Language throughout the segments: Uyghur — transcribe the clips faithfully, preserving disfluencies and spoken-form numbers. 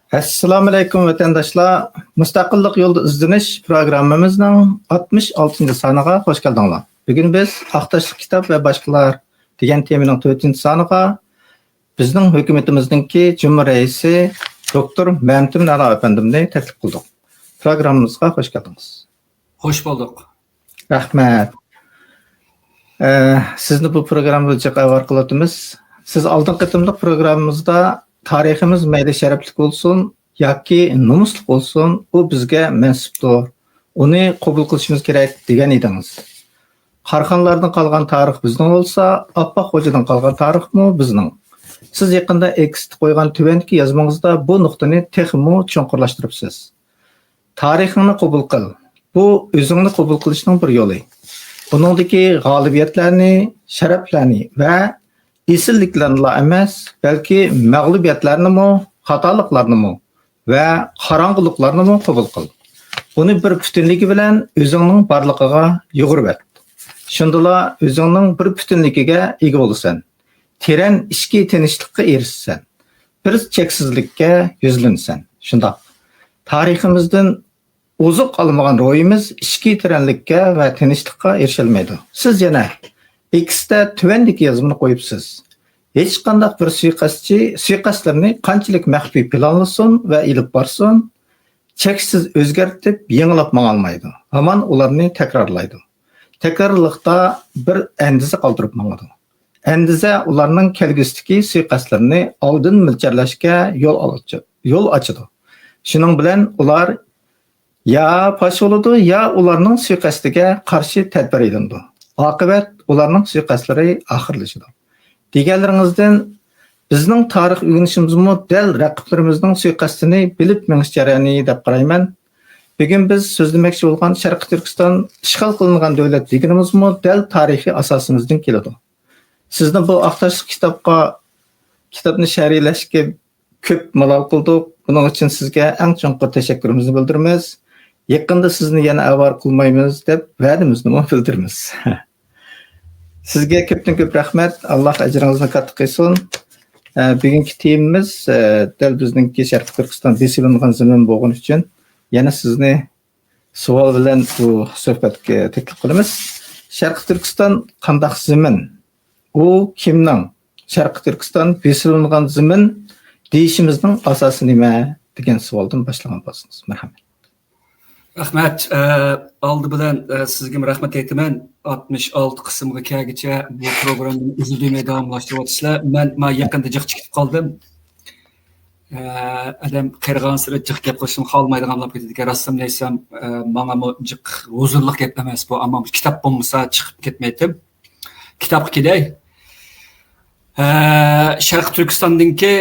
ئەسسالامۇئەلەيكۇم، ۋەتەنداشلار! مۇستەقىللىق يولىدا ئىزدىنىش پروگراممىمىزنىڭ ئاتمىش ئالتىنچى سانىغا خوش كەلدىڭلار. بۈگۈن بىز «ئاق تاشلىق كىتاب ۋە باشقىلار» دېگەن تېمىنىڭ تۆتىنچى سانىغا بىزنىڭ ھۆكۈمىتىمىزنىڭكى جۇمھۇر رەئىسى دوكتور مەمتىمىن ئەلا ئەپەندىمنى تەكلىپ قىلدۇق. پروگراممىمىزغا خوش كەلدىڭىز. خوش بولدۇق. رەھمەت. ئە، سىزنى بۇ پروگراممىغا جىق ئەۋەر قىلىۋاتىمىز. سىز ئالدىنقى قېتىملىق پروگراممىمىزدا تارىخىمىز مەيلى شەرەپلىك بولسۇن ياكى نومۇسلۇق بولسۇن، ئۇ بىزگە مەنسۇپتۇر. ئۇنى قوبۇل قىلىشىمىز كېرەك دېگەن ئىدىڭىز. قاراخانلاردىن قالغان تارىخ بىزنىڭ بولسا، ئاپپاق خوجىدىن قالغان تارىخمۇ بىزنىڭ. سىز يېقىندا ئېكستە قويغان تۆۋەندىكى يازمىڭىزدا بۇ نۇقتىنى تېخىمۇ چوڭقۇرلاشتۇرۇپسىز. تارىخىڭنى قوبۇل قىل. بۇ ئۆزۈڭنى قوبۇل قىلىشنىڭ بىر يولى. بۇنىڭدىكى غالىبىيەتلەرنى، شەرەپلەرنى ۋە ئېسىللىكلەرنىلا ئەمەس، بەلكى مەغلۇبىيەتلەرنىمۇ، خاتالىقلارنىمۇ ۋە قاراڭغۇلۇقلارنىمۇ قوبۇل قىل. ئۇنى بىر پۈتۈنلۈكى بىلەن ئۆزۈڭنىڭ بارلىقىغا يۇغۇرۇۋەت. شۇندىلا ئۆزۈڭنىڭ بىر پۈتۈنلۈكىگە ئىگە بولىسەن. تېرەن ئىچكى تىنچلىققا ئېرىشىسەن. بىر چەكسىزلىككە يۈزلىنىسەن. شۇنداق. تارىخىمىزدىن ئوزۇق ئالمىغان روھىمىز ئىچكى تېرەنلىككە ۋە تىنچلىققا ئېرىشەلمەيدۇ. سىز يەنە ئېكستە تۆۋەندىكى يازمىنى قويۇپسىز. ھېچقانداق بىر سۇيىقەستچى سۇيىقەستلىرىنى قانچىلىك مەخپىي پىلانلىسۇن ۋە ئېلىپ بارسۇن، چەكسىز ئۆزگەرتىپ، يېڭىلاپ ماڭالمايدۇ. ھامان ئۇلارنى تەكرارلايدۇ. تەكرارلىقتا بىر ئەندىزە قالدۇرۇپ ماڭىدۇ. ئەندىزە ئۇلارنىڭ كەلگۈسىدىكى سۇيىقەستلىرىنى ئالدىن مۆلچەرلەشكە يول ئاچ-، يول ئاچىدۇ. شۇنىڭ بىلەن ئۇلار يا پاش بولىدۇ، يا ئۇلارنىڭ سۇيىقەستىگە قارشى تەدبىر ئېلىنىدۇ. ئاقىۋەت ئۇلارنىڭ سۇيىقەستلىرى ئاخىرلىشىدۇ. دېگەنلىرىڭىزدىن بىزنىڭ تارىخ ئۆگىنىشىمىزمۇ دەل رەقىبلىرىمىزنىڭ سۇيىقەستىنى بىلىپ مېڭىش جەريانى دەپ قارايمەن. بۈگۈن بىز سۆزلىمەكچى بولغان شەرقىي تۈركىستان ئىشغال قىلىنغان دۆلەت دېگىنىمىزمۇ دەل تارىخىي ئاساسىمىزدىن كېلىدۇ. سىزنى بۇ ئاق تاشلىق كىتابقا، كىتابنى شەرھلەشكە كۆپ مالال قىلدۇق. بۇنىڭ ئۈچۈن سىزگە ئەڭ چوڭقۇر تەشەككۈرىمىزنى بىلدۈرىمىز. يېقىندا سىزنى يەنە ئاۋارە قىلمايمىز دەپ ۋەدىمىزنىمۇ بىلدۈرىمىز. سىزگە كۆپتىن كۆپ رەھمەت. ئاللاھ ئەجرىڭىزنى كاتتا قىلسۇن. ئە، بۈگۈنكى تېمىمىز، ئە، دەل بىزنىڭكى شەرقىي تۈركىستان بېسىۋېلىنغان زېمىن بولغىنى ئۈچۈن يەنە سىزنى سوئال بىلەن بۇ سۆھبەتكە تەكلىپ قىلىمىز. شەرقىي تۈركىستان قانداق زېمىن؟ ئۇ كىمنىڭ؟ شەرقىي تۈركىستان بېسىۋېلىنغان زېمىن دېيىشىمىزنىڭ ئاساسى نېمە؟ دېگەن سوئالدىن باشلىغان بولسىڭىز. مەرھەمەت. رەھمەت. ئە، ئالدى بىلەن، ئە، سىزگىمۇ رەھمەت ئېيتىمەن. ئاتمىش ئالتە قىسىمغا كەلگۈچە بۇ پروگراممىنى ئۈزۈلدۈرمەي داۋاملاشتۇرۇۋاتىسىلەر. مەن ما يېقىندا جىق چىقىپ قالدىم. ئە، ئادەم قېرىغانسېرى جىق گەپ قىلىشنى خالىمايدىغان بولۇپ كېتىدىكەن. راستىنى ئېيتسام، ئە، ماڭىمۇ جىق ھۇزۇرلۇق گەپ ئەمەس بۇ. ئەمما بۇ كىتاب بولمىسا چىقىپ كەتمەيتتىم. كىتابقا كېلەي. ئە، شەرقىي تۈركىستاندىنكى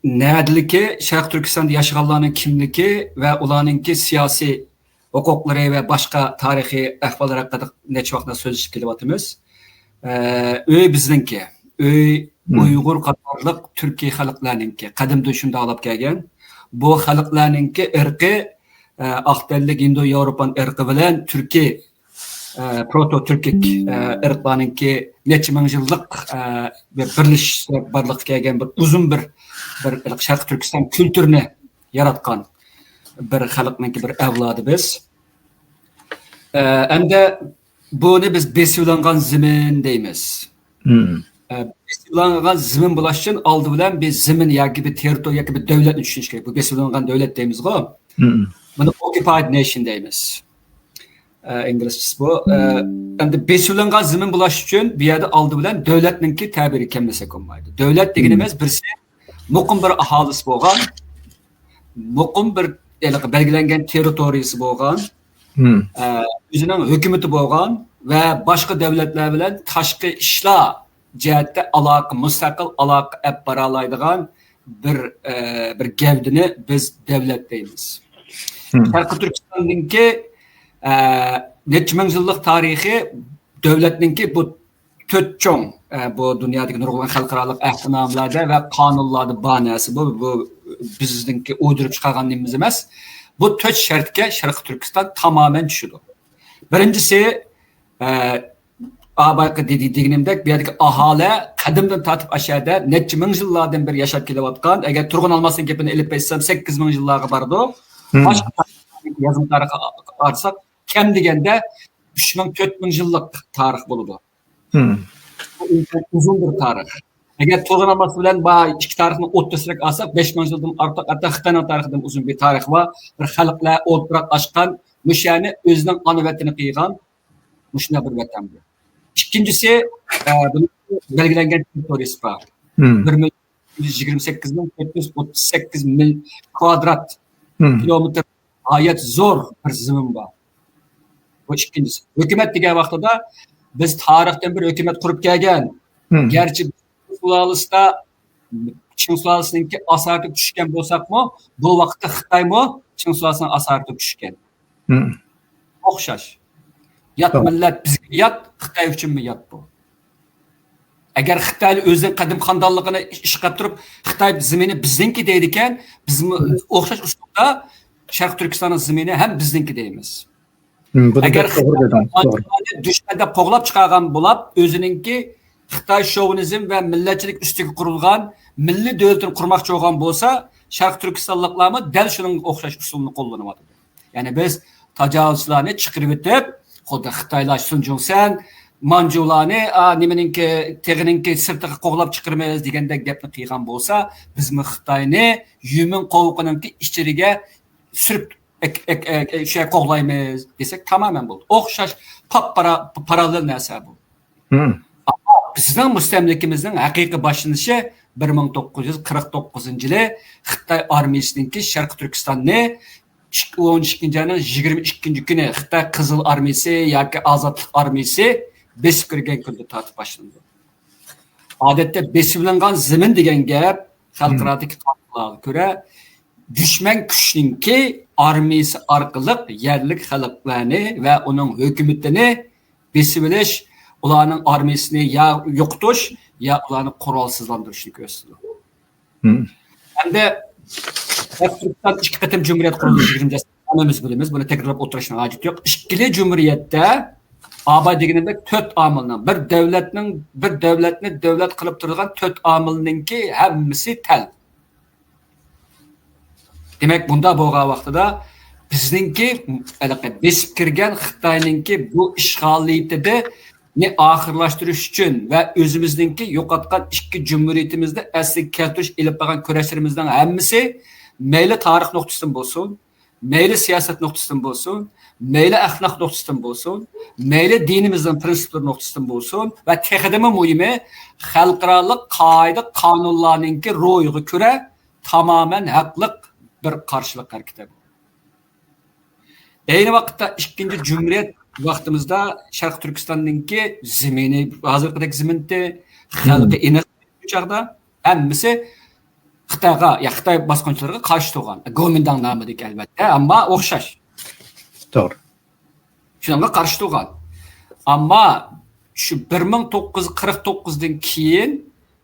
نەدىلىكى، شەرقىي تۈركىستاندا ياشىغانلارنىڭ كىملىكى ۋە ئۇلارنىڭكى سىياسىي ھوقۇقلىرى ۋە باشقا تارىخىي ئەھۋاللار ھەققىدە نەچچە ۋاقىتلار سۆزلىشىپ كېلىۋاتىمىز. ئە، ئۆي بىزنىڭكى، ئۆي مم. ئۇيغۇر قاتارلىق تۈركىي خەلقلەرنىڭكى، قەدىمدىن شۇنداق بولۇپ كەلگەن. بۇ خەلقلەرنىڭكى ئىرقى، ئە، ئاق تەنلىك ھىندو ياۋروپان ئىرقى بىلەن تۈركىي، ئە، پروتو تۈركىك، ئە، ئىرقلارنىڭكى نەچچە مىڭ يىللىق، ئە، بىر بىرلىشىشتە بارلىققا كەلگەن بىر ئۇزۇن بىر، بىر ئىرق شەرقىي تۈركىستان كۈلتۈرىنى ياراتقان بىر خەلقنىڭكى بىر ئەۋلادى بىز. ئە، ئەمدى بۇنى بىز بېسىۋېلىنغان زېمىن دەيمىز. مم. ئە، بېسىۋېلىنغان زېمىن بولۇش ئۈچۈن ئالدى بىلەن بىر زېمىن ياكى بىر تېررىتورىيە ياكى بىر دۆلەتنى چۈشىنىش كېرەك. بۇ بېسىۋېلىنغان دۆلەت دەيمىزغۇ. مم. بۇنى occupied nation دەيمىز. ئە، ئىنگلىزچىسى بۇ. ئە، ئەمدى بېسىۋېلىنغان زېمىن بولۇش ئۈچۈن بۇ يەردە ئالدى بىلەن دۆلەتنىڭكى تەبىرى كەلمىسەك بولمايدۇ. دۆلەت دېگىنىمىز بىرسى مۇقىم بىر ئاھالىسى بولغان، مۇقىم بىر ھېلىقى بەلگىلەنگەن تېررىتورىيىسى بولغان، مم. ئە، ئۆزىنىڭ ھۆكۈمىتى بولغان ۋە باشقا دۆلەتلەر بىلەن تاشقى ئىشلار جەھەتتە ئالاقە، مۇستەقىل ئالاقە ئەپ بارالايدىغان بىر، ئە، بىر گەۋدىنى بىز دۆلەت دەيمىز. مم. شەرقىي تۈركىستاننىڭكى، ئە، نەچچە مىڭ يىللىق تارىخى دۆلەتنىڭكى بۇ تۆت چوڭ، ئە، بۇ دۇنيادىكى نۇرغۇن خەلقئارالىق ئەھدىنامىلەردە ۋە قانۇنلاردا بار نەرسە. بۇ، بۇ بىزنىڭكى ئويدۇرۇپ چىقارغان نېمىمىز ئەمەس. بۇ تۆت شەرتكە شەرقىي تۈركىستان تامامەن چۈشىدۇ. بىرىنچىسى، ئە، بايىقى دېگىنىمدەك، بۇ يەردىكى ئاھالە قەدىمدىن تارتىپ ئاشۇ يەردە نەچچە مىڭ يىللاردىن بېرى ياشاپ كېلىۋاتقان. ئەگەر تۇرغۇن ئالماسنىڭ گېپىنى ئېلىپ ئېيتسام، سەككىز مىڭ يىللارغا بارىدۇ. باشقا يازما تارىخقا قارىساق، كەم دېگەندە ئۈچ مىڭ، تۆت مىڭ يىللىق تارىخ بولىدۇ. بۇ ئىنتايىن ئۇزۇن بىر تارىخ. ئەگەر تۇرغۇن ئالماس بىلەن بار ئىككى تارىخنى ئوتتۇرىسىدىن ئالساق، بەش مىڭ يىلدىن ئارتۇق، ھەتتا خىتاينىڭ تارىخىدىن ئۇزۇن بىر تارىخى بار. بىر خەلقلەر ئولتۇراق ئاچقان، مۇشۇ يەرنى ئۆزىنىڭ ئانا ۋەتىنى قىلغان، مۇشۇنداق بىر ۋەتەن بۇ. ئىككىنچىسى، ئە، بۇنىڭ بەلگىلەنگەن تېررىتورىيەسى بار. بىر مىليون يىگىرمە سەككىز مىڭ تۆت يۈز ئوتتۇز سەككىز مىل كۋادرات كىلومېتىر، غايەت زور بىر زېمىن بار. بۇ ئىككىنچىسى. ھۆكۈمەت دېگەن ۋاقتىدا بىز تارىختىن بىر ھۆكۈمەت قۇرۇپ كەلگەن. گەرچە سۇلالىسىدا، چىڭ سۇلالىسىنىڭكى ئاسارىتىگە چۈشكەن بولساقمۇ، بۇ ۋاقىتتا خىتايمۇ چىڭ سۇلالىسىنىڭ ئاسارىتىگە چۈشكەن. ئوخشاش. يات مىللەت بىزگە يات، خىتاي ئۈچۈنمۇ يات بۇ. ئەگەر خىتاي ئۆزىنىڭ قەدىم خاندانلىقىنى ئىشقاپ تۇرۇپ، خىتاي زېمىنى بىزنىڭكى دەيدىكەن، بىزمۇ ئوخشاش ئۇسۇلدا شەرقىي تۈركىستاننىڭ زېمىنى ھەم بىزنىڭكى دەيمىز. ئەگەر خىتاي دۈشمەن دەپ قوغلاپ چىقارغان بولۇپ، ئۆزىنىڭكى خىتاي شوۋىنىزم ۋە مىللەتچىلىك ئۈستىگە قۇرۇلغان مىللىي دۆلىتىنى قۇرماقچى بولغان بولسا، شەرقىي تۈركىستانلىقلارمۇ دەل شۇنىڭغا ئوخشاش ئۇسۇلنى قوللىنىۋاتىدۇ. يەنى بىز تاجاۋۇزچىلارنى چىقىرىۋېتىپ، خۇددى خىتايلار سۇن جۇڭسەن، مانجۇلارنى، ئا، نېمىنىڭكى، تېغىنىڭكى سىرتىغا قوغلاپ چىقىرىمىز دېگەندەك گەپنى قىلغان بولسا، بىزمۇ خىتاينى يۈمۈن قوۋۇقىنىڭكى ئىچىگە سۈرۈپ ئەك-، ئەك-، ئەك-، شۇ يەرگە قوغلايمىز دېسەك تامامەن بولدى. ئوخشاش، پاپپارا-، پاراللېل نەرسە بۇ. ئەمما بىزنىڭ مۇستەملىكىمىزنىڭ ھەقىقىي باشلىنىشى بىر مىڭ توققۇز يۈز قىرىق توققۇزىنچى يىلى خىتاي ئارمىيىسىنىڭكى شەرقىي تۈركىستاننى ئىككى، ئون ئىككىنچى ئاينىڭ يىگىرمە ئىككىنچى كۈنى خىتاي قىزىل ئارمىيىسى ياكى ئازادلىق ئارمىيىسى بېسىپ كىرگەن كۈندىن تارتىپ باشلىنىدۇ. ئادەتتە بېسىۋېلىنغان زېمىن دېگەن گەپ خەلقئارادىكى قانۇنلارغا كۆرە، دۈشمەن كۈچنىڭكى ئارمىيىسى ئارقىلىق يەرلىك خەلقلەرنى ۋە ئۇنىڭ ھۆكۈمىتىنى بېسىۋېلىش، ئۇلارنىڭ ئارمىيىسىنى يا يوقىتىش، يا ئۇلارنى قورالسىزلاندۇرۇشنى كۆرسىتىدۇ. ھەمدە تۈركىستان ئىككى قېتىم جۇمھۇرىيەت قۇرۇلدى، يىگىرمە ھەممىمىز بىلىمىز، بۇنى تەكرارلاپ ئولتۇرۇشنىڭ ھاجىتى يوق. ئىككىلى جۇمھۇرىيەتتە ئاباي دېگىنىمدەك تۆت ئامىلنىڭ، بىر دۆلەتنىڭ، بىر دۆلەتنى دۆلەت قىلىپ تۇرىدىغان تۆت ئامىلنىڭكى ھەممىسى تەل. دېمەك، بۇنداق بولغان ۋاقتىدا بىزنىڭكى ھېلىقى بېسىپ كىرگەن خىتاينىڭكى بۇ ئىشغالىيىتىنى ئاخىرلاشتۇرۇش ئۈچۈن ۋە ئۆزىمىزنىڭكى يوقاتقان ئىككى جۇمھۇرىيىتىمىزنى ئەسلىگە كەلتۈرۈش ئېلىپ بارغان كۈرەشلىرىمىزنىڭ ھەممىسى مەيلى تارىخ نۇقتىسىدىن بولسۇن، مەيلى سىياسەت نۇقتىسىدىن بولسۇن، مەيلى ئەخلاق نۇقتىسىدىن بولسۇن، مەيلى دىنىمىزنىڭ پرىنسىپلىرى نۇقتىسىدىن بولسۇن ۋە تېخىدىنمۇ مۇھىمى، خەلقئارالىق قائىدە قانۇنلارنىڭكى روھىغا كۆرە تامامەن ھەقلىق بىر قارشىلىق ھەرىكىتى بۇ. ئەينى ۋاقىتتا ئىككىنچى جۇمھۇرىيەت ۋاقتىمىزدا شەرقىي تۈركىستاننىڭكى زېمىنى ھازىرقىدەك زېمىنتى، خەلقى ئېنىق بۇ چاغدا ھەممىسى خىتايغا، يا خىتاي باسقۇنچىلىرىغا قارشى تۇرغان. گومىنداڭ نامىدىكى ئەلۋەتتە، ئەمما ئوخشاش. توغرا. شۇنىڭغا قارشى تۇرغان. ئەمما شۇ بىر مىڭ توققۇز يۈز قىرىق توققۇزدىن كېيىن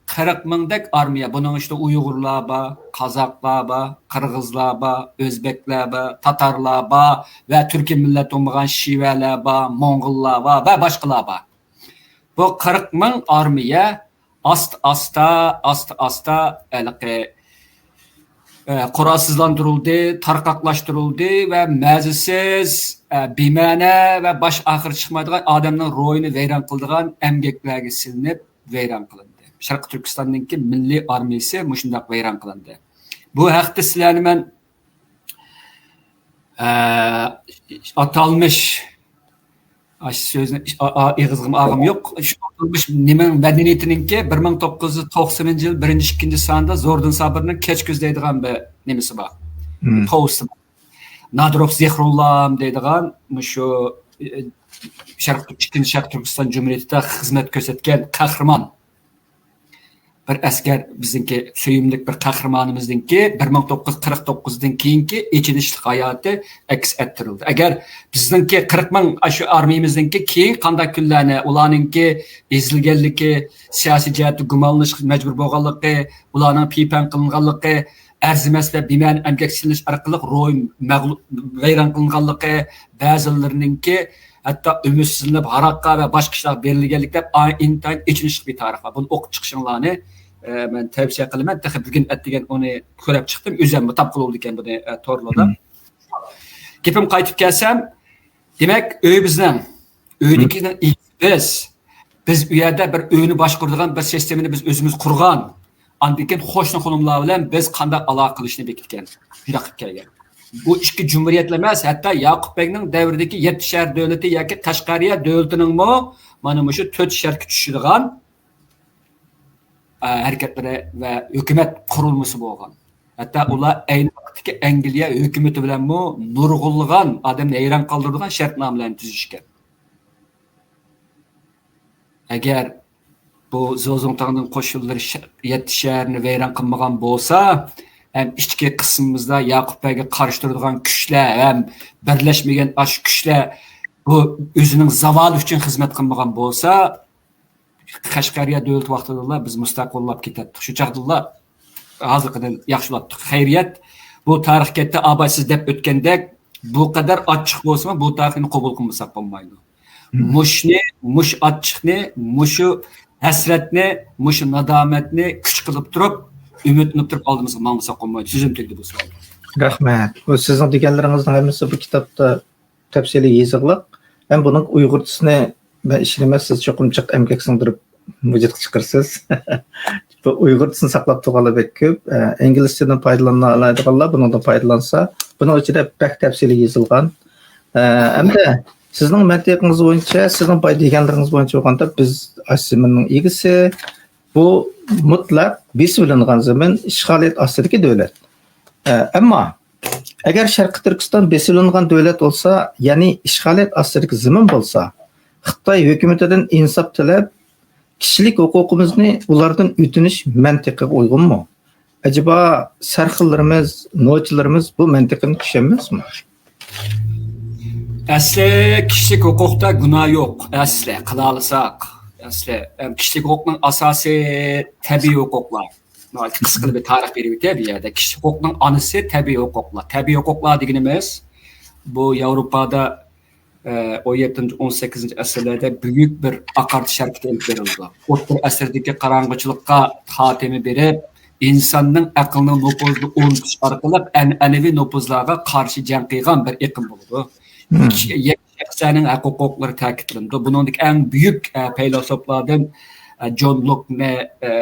قىرىق مىڭدەك ئارمىيە، بۇنىڭ ئىچىدە ئۇيغۇرلار بار، قازاقلار بار، قىرغىزلار بار، ئۆزبەكلەر بار، تاتارلار بار ۋە تۈركىي مىللەت بولمىغان شىۋەلەر بار، موڭغۇللار بار ۋە باشقىلار بار. بۇ قىرىق مىڭ ئارمىيە ئاستا-ئاستا، ئاستا-ئاستا ھېلىقى، ئە، قورالسىزلاندۇرۇلدى، تارقاقلاشتۇرۇلدى ۋە مەزىسىز، ئە، بىمەنە ۋە باش ئاخىرى چىقمايدىغان ئادەمنىڭ روھىنى ۋەيران قىلىدىغان ئەمگەكلەرگە سېلىنىپ ۋەيران قىلىندى. شەرقىي تۈركىستاننىڭكى مىللىي ئارمىيىسى مۇشۇنداق ۋەيران قىلىندى. بۇ ھەقتە سىلەرنى مەن ئە، ئاتالمىش، ئاشۇ سۆزنى ئا-، ئا-، ئېغىزغىمۇ ئالغۇم يوق. شۇ ئاتالمىش نېمە مەدەنىيىتىنىڭكى بىر مىڭ توققۇز يۈز توقسىنىنچى يىل بىرىنچى، ئىككىنچى ساندا زوردۇن سابىرنىڭ كەچ كۈز دەيدىغان بىر نېمىسى بار. پوۋېستى بار. نادىروف زىخرۇللام دەيدىغان مۇشۇ، ئە، شەرق، ئىككىنچى شەرقىي تۈركىستان جۇمھۇرىيىتىدە خىزمەت كۆرسەتكەن قەھرىمان. بىر ئەسكەر، بىزنىڭكى سۆيۈملۈك بىر قەھرىمانىمىزنىڭكى بىر مىڭ توققۇز يۈز قىرىق توققۇزدىن كېيىنكى ئېچىنىشلىق ھاياتى ئەكس ئەتتۈرۈلدى. ئەگەر بىزنىڭكى قىرىق مىڭ ئاشۇ ئارمىيىمىزنىڭكى كېيىن قانداق كۈنلەرنى، ئۇلارنىڭكى ئېزىلگەنلىكى، سىياسىي جەھەتتە گۇمانلىنىشقا مەجبۇر بولغانلىقى، ئۇلارنىڭ پىيپەن قىلىنغانلىقى، ئەرزىمەس ۋە بىمەنە ئەمگەك سېلىنىش ئارقىلىق روھى مەغلۇ-، ۋەيران قىلىنغانلىقى، بەزىلىرىنىڭكى ھەتتا ئۈمىدسىزلىنىپ، ھاراققا ۋە باشقا ئىشلارغا بېرىلگەنلىك دەپ، ئا-، ئىنتايىن ئېچىنىشلىق بىر تارىخ بار. بۇنى ئوقۇپ چىقىشىڭلارنى، ئە، مەن تەۋسىيە قىلىمەن. تېخى بۈگۈن ئەتىگەن ئۇنى كۆرۈپ چىقتىم. ئۆزۈممۇ تاپقىلى بولىدىكەن بۇنى، ئە، تورلاردا. گېپىم قايتىپ كەلسەم، دېمەك، ئۆي بىزنىڭ، ئۆيدىكىنىڭ ئىگىسى بىز. بىز ئۇ يەردە بىر ئۆينى باشقۇرىدىغان، بىر سىستېمىنى بىز ئۆزىمىز قۇرغان. ئاندىن كېيىن قوشنا قولۇملار بىلەن بىز قانداق ئالاقە قىلىشنى بېكىتكەن. شۇنداق قىلىپ كەلگەن. بۇ ئىككى جۇمھۇرىيەتلا ئەمەس، ھەتتا ياقۇپ بەگنىڭ دەۋرىدىكى يەتتە شەھەر دۆلىتى ياكى قەشقەرىيە دۆلىتىنىڭمۇ مانا مۇشۇ تۆت شەرتكە چۈشىدىغان، ئە، ھەرىكەتلىرى ۋە ھۆكۈمەت قۇرۇلمىسى بولغان. ھەتتا ئۇلار ئەينى ۋاقىتتىكى ئەنگلىيە ھۆكۈمىتى بىلەنمۇ نۇرغۇنلىغان ئادەمنى ھەيران قالدۇرىدىغان شەرتنامىلەرنى تۈزۈشكەن. ئەگەر بۇ زوزۇڭتاڭنىڭ قوشۇنلىرى شە-، يەتتە شەھەرنى ۋەيران قىلمىغان بولسا، ھەم ئىچكى قىسمىمىزدا ياقۇپ بەگگە قارشى تۇرىدىغان كۈچلەر ھەم بىرلەشمىگەن ئاشۇ كۈچلەر بۇ ئۆزىنىڭ زاۋالى ئۈچۈن خىزمەت قىلمىغان بولسا، قەشقەرىيە دۆلىتى ۋاقتىدىلا بىز مۇستەقىللاپ كېتەتتۇق. شۇ چاغدىلا ھازىرقىدىن ياخشىلاپتۇق. خەيرىيەت، بۇ تارىخ كەتتى، ئاباي سىز دەپ ئۆتكەندەك، بۇ قەدەر ئاچچىق بولسىمۇ، بۇ تارىخنى قوبۇل قىلمىساق بولمايدۇ. مۇشۇنى، مۇشۇ ئاچچىقنى، مۇشۇ ھەسرەتنى، مۇشۇ نادامەتنى كۈچ قىلىپ تۇرۇپ، ئۈمىدلىنىپ تۇرۇپ ئالدىمىزغا ماڭمىساق بولمايدۇ. سۆزۈم تۈگىدى بۇ سوئالدا. رەھمەت. بۇ سىزنىڭ دېگەنلىرىڭىزنىڭ ھەممىسى بۇ كىتابتا تەپسىلىي يېزىقلىق. ھەم بۇنىڭ ئۇيغۇرچىسىنى مەن ئىشىنىمەن، سىز چوقۇم جىق ئەمگەك سىڭدۈرۈپ ۋۇجۇدقا چىقىرىسىز. بۇ ئۇيغۇرچىسىنى ساقلاپ تۇرغانلار بەك كۆپ. ئە، ئىنگلىزچىدىن پايدىلانالايدىغانلار بۇنىڭدىن پايدىلانسا، بۇنىڭ ئىچىدە بەك تەپسىلىي يېزىلغان. ئە، ئەمدى سىزنىڭ مەنتىقىڭىز بويىچە، سىزنىڭ بايا دېگەنلىرىڭىز بويىچە بولغاندا، بىز ئاشۇ زېمىننىڭ ئىگىسى، بۇ مۇتلەق بېسىۋېلىنغان زېمىن، ئىشغالىيەت ئاستىدىكى دۆلەت. ئە، ئەمما ئەگەر شەرقىي تۈركىستان بېسىۋېلىنغان دۆلەت بولسا، يەنى ئىشغالىيەت ئاستىدىكى زېمىن بولسا، خىتاي ھۆكۈمىتىدىن ئىنساپ تىلەپ، كىشىلىك ھوقۇقىمىزنى ئۇلاردىن ئۆتۈنۈش مەنتىقىگە ئۇيغۇنمۇ؟ ئەجەبا سەرخىللىرىمىز، نوچىلىرىمىز بۇ مەنتىقىنى چۈشەنمەسمۇ؟ ئەسلى كىشىلىك ھوقۇقتا گۇناھ يوق. ئەسلى قىلالىساق. ئەسلى، ئەم، كىشىلىك ھوقۇقنىڭ ئاساسى تەبىئىي ھوقۇقلار. ناھايىتى قىسقىلا بىر تارىخ بېرىپ ئۆتەي بۇ يەردە. كىشىلىك ھوقۇقنىڭ ئانىسى تەبىئىي ھوقۇقلار. تەبىئىي ھوقۇقلار دېگىنىمىز، بۇ ياۋروپادا، ئە، ئون يەتتىنچى، ئون سەككىزىنچى ئەسىرلەردە بۈيۈك بىر ئاقارتىش ھەرىكىتى ئېلىپ بېرىلىدۇ. ئوتتۇرا ئەسىردىكى قاراڭغۇچىلىققا خاتىمە بېرىپ، ئىنساننىڭ ئەقلىنىڭ نوپۇزىنى ئۇنتۇش ئارقىلىق ئەنئەنىۋى نوپۇزلارغا قارشى جەڭ قىلغان بىر ئېقىم بولىدۇ. شەخسلەرنىڭ ھەق ھوقۇقلىرى تەكىتلىنىدۇ. بۇنىڭدىكى ئەڭ بۈيۈك، ئە، پەيلاسوپلاردىن، ئە، جون لوكنى، ئە،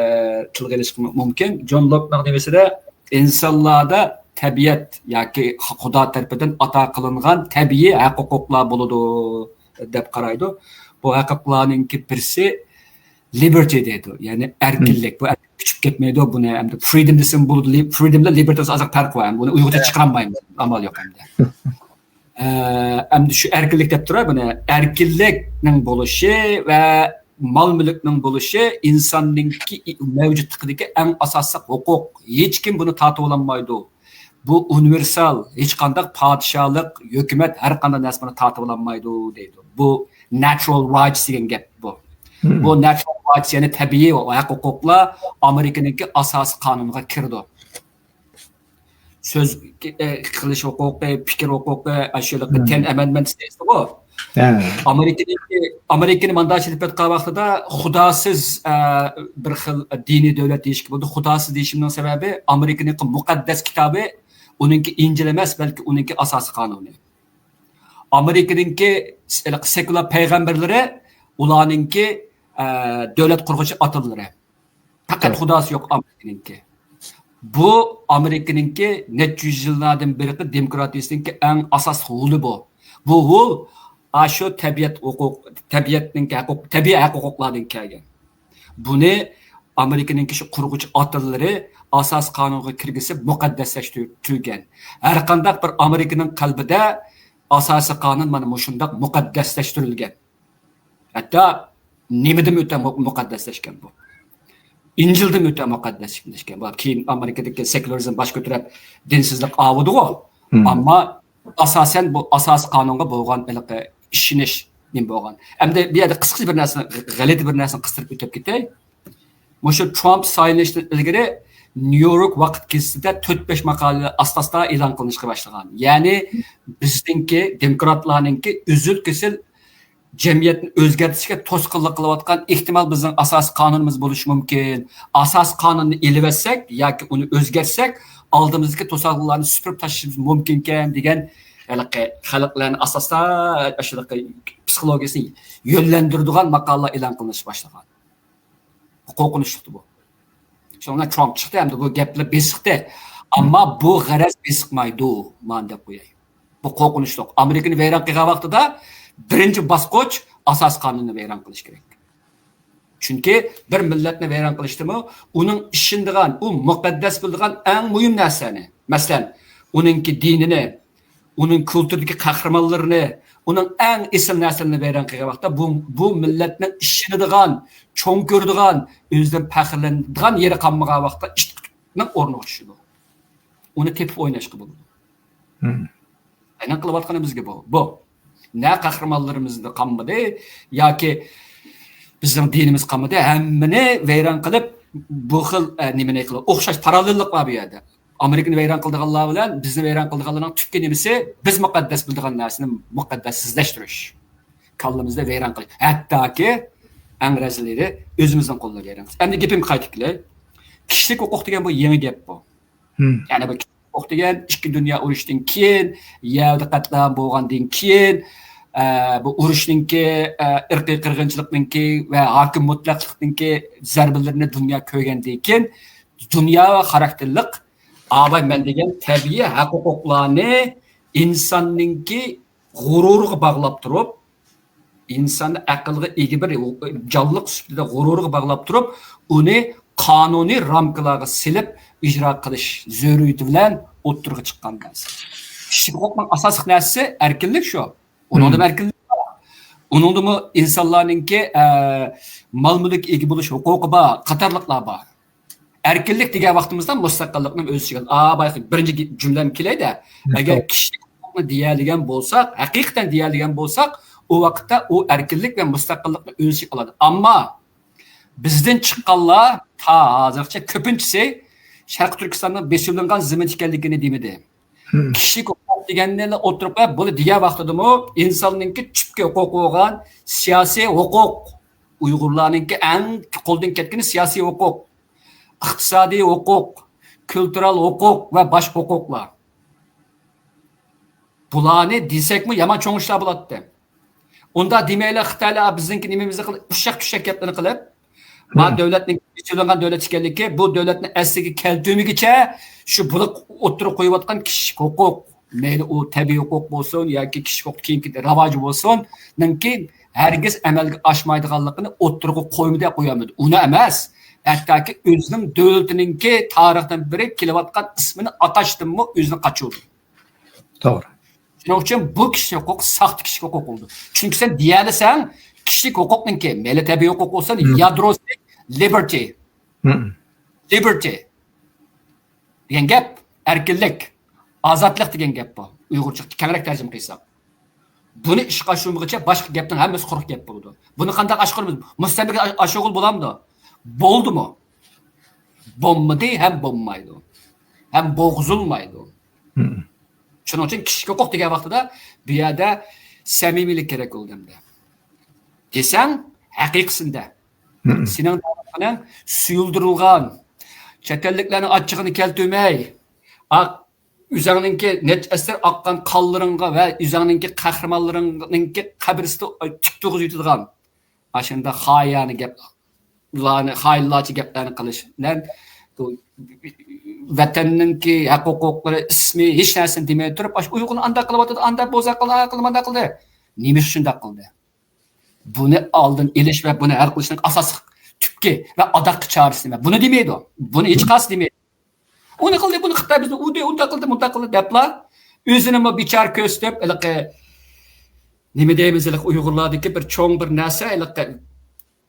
تىلغا ئېلىشقا مۇمكىن. جون لوكنىڭ نېمىسىدە ئىنسانلاردا تەبىئەت ياكى خۇدا تەرىپىدىن ئاتا قىلىنغان تەبىئىي ھەق ھوقۇقلار بولىدۇ دەپ قارايدۇ. بۇ ھەق ھوقۇقلارنىڭكى بىرسى لىبېرتى دەيدۇ. يەنى ئەركىنلىك. بۇ ئەركىنلىك كۈچۈپ كەتمەيدۇ. بۇنى ئەمدى فرىدوم دېسەم بولىدۇ. لىب-، فرىدوم بىلەن لىبېرتى ئارىسىدا ئازراق پەرق بار. بۇنى ئۇيغۇرچە چىقىرالمايمىز. ئامال يوق ئەمدى. ئە، ئەمدى شۇ ئەركىنلىك دەپ تۇراي بۇنى. ئەركىنلىكنىڭ بولۇشى ۋە مال-مۈلۈكنىڭ بولۇشى ئىنساننىڭكى مەۋجۇتلۇقىدىكى ئەڭ ئاساسلىق ھوقۇق. ھېچكىم بۇنى تارتىۋالالمايدۇ. بۇ ئۇنىۋېرسال، ھېچقانداق پادىشاھلىق، ھۆكۈمەت ھەر قانداق نەرسە بۇنى تارتىۋالالمايدۇ دەيدۇ. بۇ ناتشورال رايتس دېگەن گەپ بۇ. بۇ ناتشورال رايتس، يەنى تەبىئىي ھەق-ھوقۇقلار ئامېرىكىنىڭكى ئاساسىي قانۇنىغا كىرىدۇ. سۆز، ئە، قىلىش ھوقۇقى، پىكىر ھوقۇقى، ئاشۇ تېن ئەمەندمېنت دەيسىغۇ. ئامېرىكىنىڭكى، ئامېرىكىنى مانداق ئېلىپ ئېيتقان ۋاقتىدا خۇداسىز، ئە، بىر خىل دىنىي دۆلەت دېيىشكە بولىدۇ. خۇداسىز دېيىشىمنىڭ سەۋەبى ئامېرىكىنىڭكى مۇقەددەس كىتابى ئۇنىڭكى ئىنجىل ئەمەس، بەلكى ئۇنىڭكى ئاساسىي قانۇنى. ئامېرىكىنىڭكى سېكۇلار پەيغەمبەرلىرى ئۇلارنىڭكى، ئە، دۆلەت قۇرغۇچى ئاتىلىرى. پەقەت خۇداسى يوق ئامېرىكىنىڭكى. بۇ ئامېرىكىنىڭكى نەچچە يۈز يىللاردىن بېرىقى دېموكراتىيىسىنىڭكى ئەڭ ئاساسلىق ھولى بۇ. بۇ ھول ئاشۇ تەبىئەت ھوقۇق، تەبىئەتنىڭكى ھەقۇق-، تەبىئىي ھەق ھوقۇقلاردىن كەلگەن. بۇنى ئامېرىكىنىڭكى شۇ قۇرغۇچى ئاتىلىرى ئاساسىي قانۇنغا كىرگۈزۈپ مۇقەددەسلەشتۈرگەن. ھەر قانداق بىر ئامېرىكىنىڭ قەلبىدە ئاساسىي قانۇن مانا مۇشۇنداق مۇقەددەسلەشتۈرۈلگەن. ھەتتا نېمىدىنمۇ ئۆتە مۇ-، مۇقەددەسلەشكەن بۇ. ئىنجىلدىنمۇ ئۆتە مۇقەددەسلەشكەن بۇ. كېيىن ئامېرىكىدىكى سېكۇلارىزم باش كۆتۈرۈپ، دىنسىزلىق ئاۋۇدىغۇ. ئەمما ئاساسەن بۇ ئاساسىي قانۇنغا بولغان ھېلىقى ئىشىنىش نېمە بولغان. ئەمدى بۇ يەردە قىسقىچە بىر نەرسىنى، غەلىتە بىر نەرسىنى قىستۇرۇپ ئۆتۈپ كېتەي. مۇشۇ ترامپ سايلىنىشتىن ئىلگىرى نيۇ يورك ۋاقىت گېزىتىدە تۆت-بەش ماقالە ئاستا-ئاستا ئېلان قىلىنىشقا باشلىغان. يەنى بىزنىڭكى، دېموكراتلارنىڭكى ئۈزۈل-كېسىل جەمئىيەتنى ئۆزگەرتىشكە توسقۇنلۇق قىلىۋاتقان ئېھتىمال بىزنىڭ ئاساسىي قانۇنىمىز بولۇشى مۇمكىن. ئاساسىي قانۇننى ئېلىۋەتسەك ياكى ئۇنى ئۆزگەرتسەك، ئالدىمىزدىكى توسالغۇلارنى سۈپۈرۈپ تاشلىشىمىز مۇمكىنكەن دېگەن ھېلىقى خەلقلەرنى ئاساستا ئاشۇنداق پسىخولوگىيەسىنى يۆنلەندۈرىدىغان ماقالىلەر ئېلان قىلىنىشقا باشلىغان. قورقۇنچلۇقتى بۇ. شۇنىڭ بىلەن ترامپ چىقتى ھەمدە بۇ گەپلەر بېسىقتى. ئەمما بۇ غەرەز بېسىقمايدۇ، مانا دەپ قوياي. بۇ قورقۇنچلۇق. ئامېرىكىنى ۋەيران قىلغان ۋاقتىدا بىرىنچى باسقۇچ ئاساسىي قانۇننى ۋەيران قىلىش كېرەك. چۈنكى بىر مىللەتنى ۋەيران قىلىشتىمۇ ئۇنىڭ ئىشىنىدىغان، ئۇ مۇقەددەس بىلىدىغان ئەڭ مۇھىم نەرسىنى، مەسىلەن، ئۇنىڭكى دىنىنى، ئۇنىڭ كۇلتۇرىدىكى قەھرىمانلىرىنى، ئۇنىڭ ئەڭ ئېسىل نەرسىلىرىنى ۋەيران قىلغان ۋاقىتتا، بۇ، بۇ مىللەتنىڭ ئىشىنىدىغان، چوڭ كۆرىدىغان، ئۆزىدىن پەخىرلىنىدىغان يېرى قالمىغان ۋاقىتتا ئىتنىڭ ئورنىغا چۈشىدۇ. ئۇنى تېپىپ ئويناشقا بولىدۇ. ئەينەن قىلىۋاتقىنىمىزگە بۇ. بۇ. نە قەھرىمانلىرىمىزدا قالمىدى، ياكى بىزنىڭ دىنىمىز قالمىدى، ھەممىنى ۋەيران قىلىپ، بۇ خىل، ئە، نېمىنى قىلىپ، ئوخشاش پاراللېللىق بار بۇ يەردە. ئامېرىكىنى ۋەيران قىلىدىغانلار بىلەن بىزنى ۋەيران قىلىدىغانلارنىڭ تۈپكى نېمىسى؟ بىز مۇقەددەس بىلىدىغان نەرسىنى مۇقەددەسسىزلەشتۈرۈش. كاللىمىزدا ۋەيران قىلىش. ھەتتاكى ئەڭ رەزىللىرى ئۆزىمىزنىڭ قولىدا ۋەيران قىلىش. ئەمدى گېپىمگە قايتىپ كېلەي. كىشىلىك ھوقۇق دېگەن بۇ يېڭى گەپ بۇ. يەنى بۇ ھوقۇق دېگەن ئىككى دۇنيا ئۇرۇشىدىن كېيىن، يەھۇدىي قەتلىئام بولغاندىن كېيىن، ئە، بۇ ئۇرۇشنىڭكى، ئە، ئىرقىي قىرغىنچىلىقنىڭكى ۋە ھاكىم مۇتلەقلىقنىڭكى زەربىلىرىنى دۇنيا كۆرگەندىن كېيىن، دۇنيا خاراكتېرلىق، ئاۋاي مەن دېگەن تەبىئىي ھەق ھوقۇقلارنى ئىنساننىڭكى غۇرۇرىغا باغلاپ تۇرۇپ، ئىنساننى ئەقىلگە ئىگە بىر جانلىق سۈپىتىدە غۇرۇرىغا باغلاپ تۇرۇپ، ئۇنى قانۇنىي رامكىلارغا سېلىپ ئىجرا قىلىش زۆرۈرىيىتى بىلەن ئوتتۇرىغا چىققان نەرسە. كىشىلىك ھوقۇقنىڭ ئاساسلىق نەرسىسى ئەركىنلىك شۇ. ئۇنىڭدىمۇ ئەركىنلىك بار. ئۇنىڭدىمۇ ئىنسانلارنىڭكى، ئە، مال-مۈلۈككە ئىگە بولۇش ھوقۇقى بار، قاتارلىقلار بار. ئەركىنلىك دېگەن ۋاقتىمىزدا مۇستەقىللىقنى ئۆز ئىچىگە ئالىدۇ. ئا، بايىقى بىرىنچى گې-، جۈملەمگە كېلەيدە. ئەگەر كىشىلىك ھوقۇقنى دېيەلىگەن بولساق، ھەقىقەتەن دېيەلىگەن بولساق، ئۇ ۋاقىتتا ئۇ ئەركىنلىك ۋە مۇستەقىللىقنى ئۆز ئىچىگە ئالىدۇ. ئەمما بىزدىن چىققانلار تا ھازىرغىچە كۆپىنچىسى شەرقىي تۈركىستاننىڭ بېسىۋېلىنغان زېمىن ئىكەنلىكىنى دېمىدى. كىشىلىك ھوقۇق دېگەننى ئوتتۇرىغا قويۇپ، بۇنى دېگەن ۋاقتىدىمۇ ئىنساننىڭكى تۈپكى ھوقۇقى بولغان سىياسىي ھوقۇق، ئۇيغۇرلارنىڭكى ئەڭ قولدىن كەتكىنى سىياسىي ھوقۇق، ئىقتىسادىي ھوقۇق، كۈلتۈرەل ھوقۇق ۋە باشقا ھوقۇقلار. بۇلارنى دېسەكمۇ يامان چوڭ ئىشلار بولاتتى. ئۇنداق دېمەيلى، خىتايلار بىزنىڭكى نېمىمىزنى قىلىپ، ئۇششاق-چۈششەك گەپلەرنى قىلىپ، ما دۆلەتنىڭ، ئېچىۋېلىنغان دۆلەت ئىكەنلىكى، بۇ دۆلەتنى ئەسلىگە كەلتۈرمىگۈچە شۇ بۇلار ئوتتۇرىغا قويۇۋاتقان كىشىلىك ھوقۇق، مەيلى ئۇ تەبىئىي ھوقۇق بولسۇن ياكى كىشىلىك ھوقۇق كېيىنكى راۋاجى بولسۇن، نىڭكى ھەرگىز ئەمەلگە ئاشمايدىغانلىقىنى ئوتتۇرىغا قويمىدى، قويالمىدى. ئۇنى ئەمەس، ھەتتاكى ئۆزىنىڭ دۆلىتىنىڭكى تارىختىن بېرى كېلىۋاتقان ئىسمىنى ئاتاشتىنمۇ ئۆزىنى قاچۇردى. توغرا. شۇنىڭ ئۈچۈن بۇ كىشىلىك ھوقۇق ساختا كىشىلىك ھوقۇق بولىدۇ. چۈنكى سەن دېيەلىسەڭ، كىشىلىك ھوقۇقنىڭكى، مەيلى تەبىئىي ھوقۇق بولسۇن، يادروسى لىبېرتى. لىبېرتى دېگەن گەپ ئەركىنلىك، ئازادلىق دېگەن گەپ بۇ. ئۇيغۇرچە كەڭرەك تەرجىمە قىلساق. بۇنى ئىشقا ئاشۇرمىغۇچە باشقا گەپنىڭ ھەممىسى قۇرۇق گەپ بولىدۇ. بۇنى قانداق ئاشقۇرىمىز؟ مۇستەملىكە ئاشۇرغىلى بولامدۇ؟ بولدىمۇ؟ بولمىدى ھەم بولمايدۇ. ھەم بولغۇزۇلمايدۇ. شۇنىڭ ئۈچۈن كىشىلىك ھوقۇق دېگەن ۋاقتىدا بۇ يەردە سەمىمىيلىك كېرەك بولىدۇ ئەمدى. دېسەڭ، ھەقىقىسىندە. سېنىڭ دەۋاتقىنىڭ سۇيۇلدۇرۇلغان، چەت ئەللىكلەرنىڭ ئاچچىقىنى كەلتۈرمەي، ئاق، ئۆزۈڭنىڭكى نەچچە ئەسىر ئاققان قانلىرىڭغا ۋە ئۆزۈڭنىڭكى قەھرىمانلىرىڭنىڭكى قەبرىسىدە تۈك تۇغۇز يۇتىدىغان، ئاشۇنداق خائىيانە گەپ، خائىنلارچە گەپلەرنى قىلىش بىلەن بۇ ۋەتەننىڭكى ھەق ھوقۇقلىرى، ئىسمى، ھېچ نەرسىنى دېمەي تۇرۇپ، ئاشۇ ئۇيغۇرلار ئانداق قىلىۋاتىدۇ، ئانداق بوزەك قىلدى، ئانداق قىلدى، مانداق قىلدى. نېمە ئۈچۈن شۇنداق قىلدى؟ بۇنى ئالدىنى ئېلىش ۋە بۇنى ھەل قىلىشنىڭ ئاساسلىق تۈپكى ۋە ئاداققى چارىسى نېمە؟ بۇنى دېمەيدۇ. بۇنى ھېچقايسى دېمەيدۇ. ئۇنى قىلدى، بۇنى خىتاي بىزنى ئۇردى، ئۇنداق قىلدى، مۇنداق قىلدى دەپلا ئۆزىنىمۇ بىچارە كۆرسىتىپ، ھېلىقى نېمە دەيمىز، ھېلىقى ئۇيغۇرلاردىكى بىر چوڭ بىر نەرسە، ھېلىقى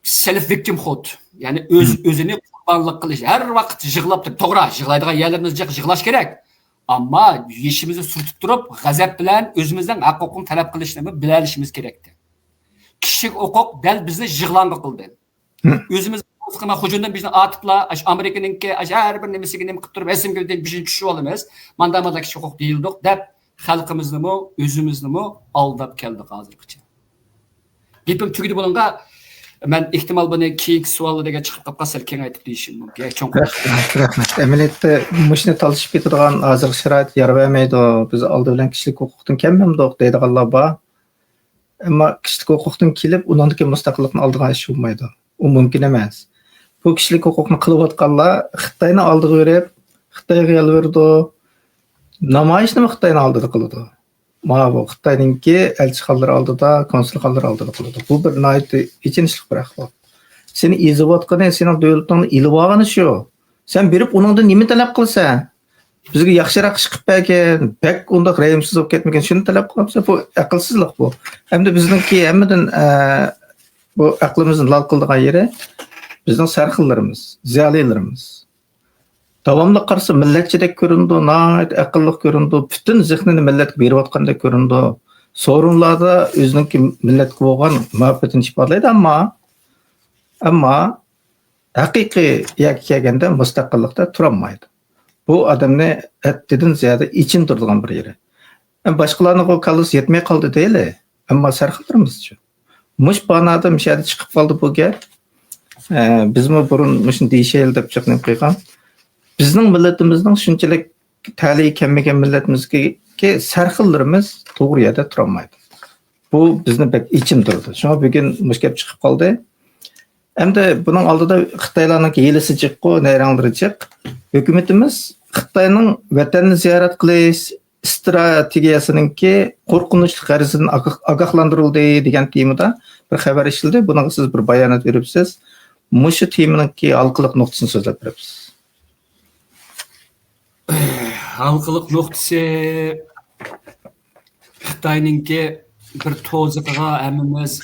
سېلف ۋىكتىمھۇد، يەنى ئۆز، ئۆزىنى قۇربانلىق قىلىش. ھەر ۋاقىت يىغلاپ تۇرۇپ، توغرا، يىغلايدىغان يەرلىرىمىز جىق، يىغلاش كېرەك. ئەمما يېشىمىزنى سۈرتۈپ تۇرۇپ، غەزەپ بىلەن ئۆزىمىزنىڭ ھەق ھوقۇقنى تەلەپ قىلىشنىمۇ بىلەلىشىمىز كېرەكتى. كىشىلىك ھوقۇق دەل بىزنى يىغلانغا قىلدى. ئۆزىمىز قىلغان ھۇجۇمدىن بىزنى ئارتىپلا، ئاشۇ ئامېرىكىنىڭكى، ئاشۇ ھەر بىر نېمىسىگە نېمە قىلىپ تۇرۇپ، رەسىمگە بىزنى چۈشۈرۈۋالىمىز. ماندا، ماندا كىشىلىك ھوقۇق دېيىلدۇق دەپ، خەلقىمىزنىمۇ، ئۆزىمىزنىمۇ ئالداپ كەلدۇق ھازىرغىچە. گېپىم تۈگىدى بۇنىڭغا. مەن ئېھتىمال بۇنى كېيىنكى سوئاللار دېگەن چىقىپ قاپقالسا سەل كېڭەيتىپ دېيىشىم مۇمكىن. چوڭقۇر. رەھمەت، رەھمەت. ئەمەلىيەتتە مۇشۇنى تالىشىپ كېتىدىغان ھازىرقى شارائىت يار بەرمەيدۇ. بىز ئالدى بىلەن كىشىلىك ھوقۇقتىن كەلمەمدۇق دەيدىغانلار بار. ئەمما كىشىلىك ھوقۇقتىن كېلىپ، ئۇنىڭدىن كېيىن مۇستەقىللىقنى ئالىدىغان ئىش بولمايدۇ. ئۇ مۇمكىن ئەمەس. بۇ كىشىلىك ھوقۇقنى قىلىۋاتقانلار خىتاينى ئالدىغا بېرىپ، خىتايغا يالۋۇرىدۇ. نامايىشنىمۇ خىتاينىڭ ئالدىدا قىلىدۇ. ماۋۇ خىتاينىڭكى ئەلچىخانىلىرى ئالدىدا، كونسۇلخانىلىرى ئالدىدا قىلىدۇ. بۇ بىر ناھايىتى ئېچىنىشلىق بىر ئەھۋال. سېنى ئېزىۋاتقىنى، سېنىڭ دۆلىتىڭنى ئېلىۋالغىنى شۇ. سەن بېرىپ ئۇنىڭدىن نېمە تەلەپ قىلىسەن؟ بىزگە ياخشىراق ئىش قىلىپ بەرگىن، بەك ئۇنداق رەھىمسىز بولۇپ كەتمىگىن، شۇنى تەلەپ قىلمامسەن؟ بۇ ئەقىلسىزلىق بۇ. ئەمدى بىزنىڭكى ھەممىدىن، ئە، بۇ ئەقلىمىزنى لال قىلىدىغان يېرى بىزنىڭ سەرخىللىرىمىز، زىيالىيلىرىمىز. داۋاملىق قارىسا مىللەتچىدەك كۆرۈنىدۇ، ناھايىتى ئەقىللىق كۆرۈنىدۇ، پۈتۈن زېھنىنى مىللەتكە بېرىۋاتقاندەك كۆرۈنىدۇ. سورۇنلاردا ئۆزىنىڭكى مىللەتكە بولغان مۇھەببىتىنى ئىپادىلەيدۇ، ئەمما، ئەمما ھەقىقىي يەرگە كەلگەندە مۇستەقىللىقتا تۇرالمايدۇ. بۇ ئادەمنى ھەددىدىن زىيادە ئېچىندۇرىدىغان بىر يېرى. باشقىلارنىڭغۇ كاللىسى يەتمەي قالدى دەيلى، ئەمما سەرخىللىرىمىزچۇ؟ مۇشۇ بانادا مۇشۇ يەردە چىقىپ قالدى بۇ گەپ. ئە، بىزمۇ بۇرۇن مۇشۇنى دېيىشەيلى دەپ چېقىنىپ قىلغان. بىزنىڭ مىللىتىمىزنىڭ شۇنچىلىك تەلىيى كەلمىگەن مىللىتىمىزكى سەرخىللىرىمىز توغرا يەردە تۇرالمايدۇ. بۇ بىزنى بەك ئېچىندۇرىدۇ. شۇڭا بۈگۈن مۇشۇ گەپ چىقىپ قالدى. ئەمدى بۇنىڭ ئالدىدا خىتايلارنىڭكى ھىيلىسى جىققۇ، نەيرەڭلىرى جىق. ھۆكۈمىتىمىز خىتاينىڭ ۋەتەننى زىيارەت قىلىش ئىستراتېگىيەسىنىڭكى قورقۇنچلۇق غەرىزىدىن ئاگاھ-، ئاگاھلاندۇرۇلدى دېگەن تېمىدا بىر خەۋەر ئىشلىدى. بۇنىڭغا سىز بىر بايانات بېرىپسىز. مۇشۇ تېمىنىڭكى ھالقىلىق نۇقتىسىنى سۆزلەپ بېرىپسىز. ھالقىلىق نۇقتىسى خىتاينىڭكى بىر توزىقىغا ھەممىمىز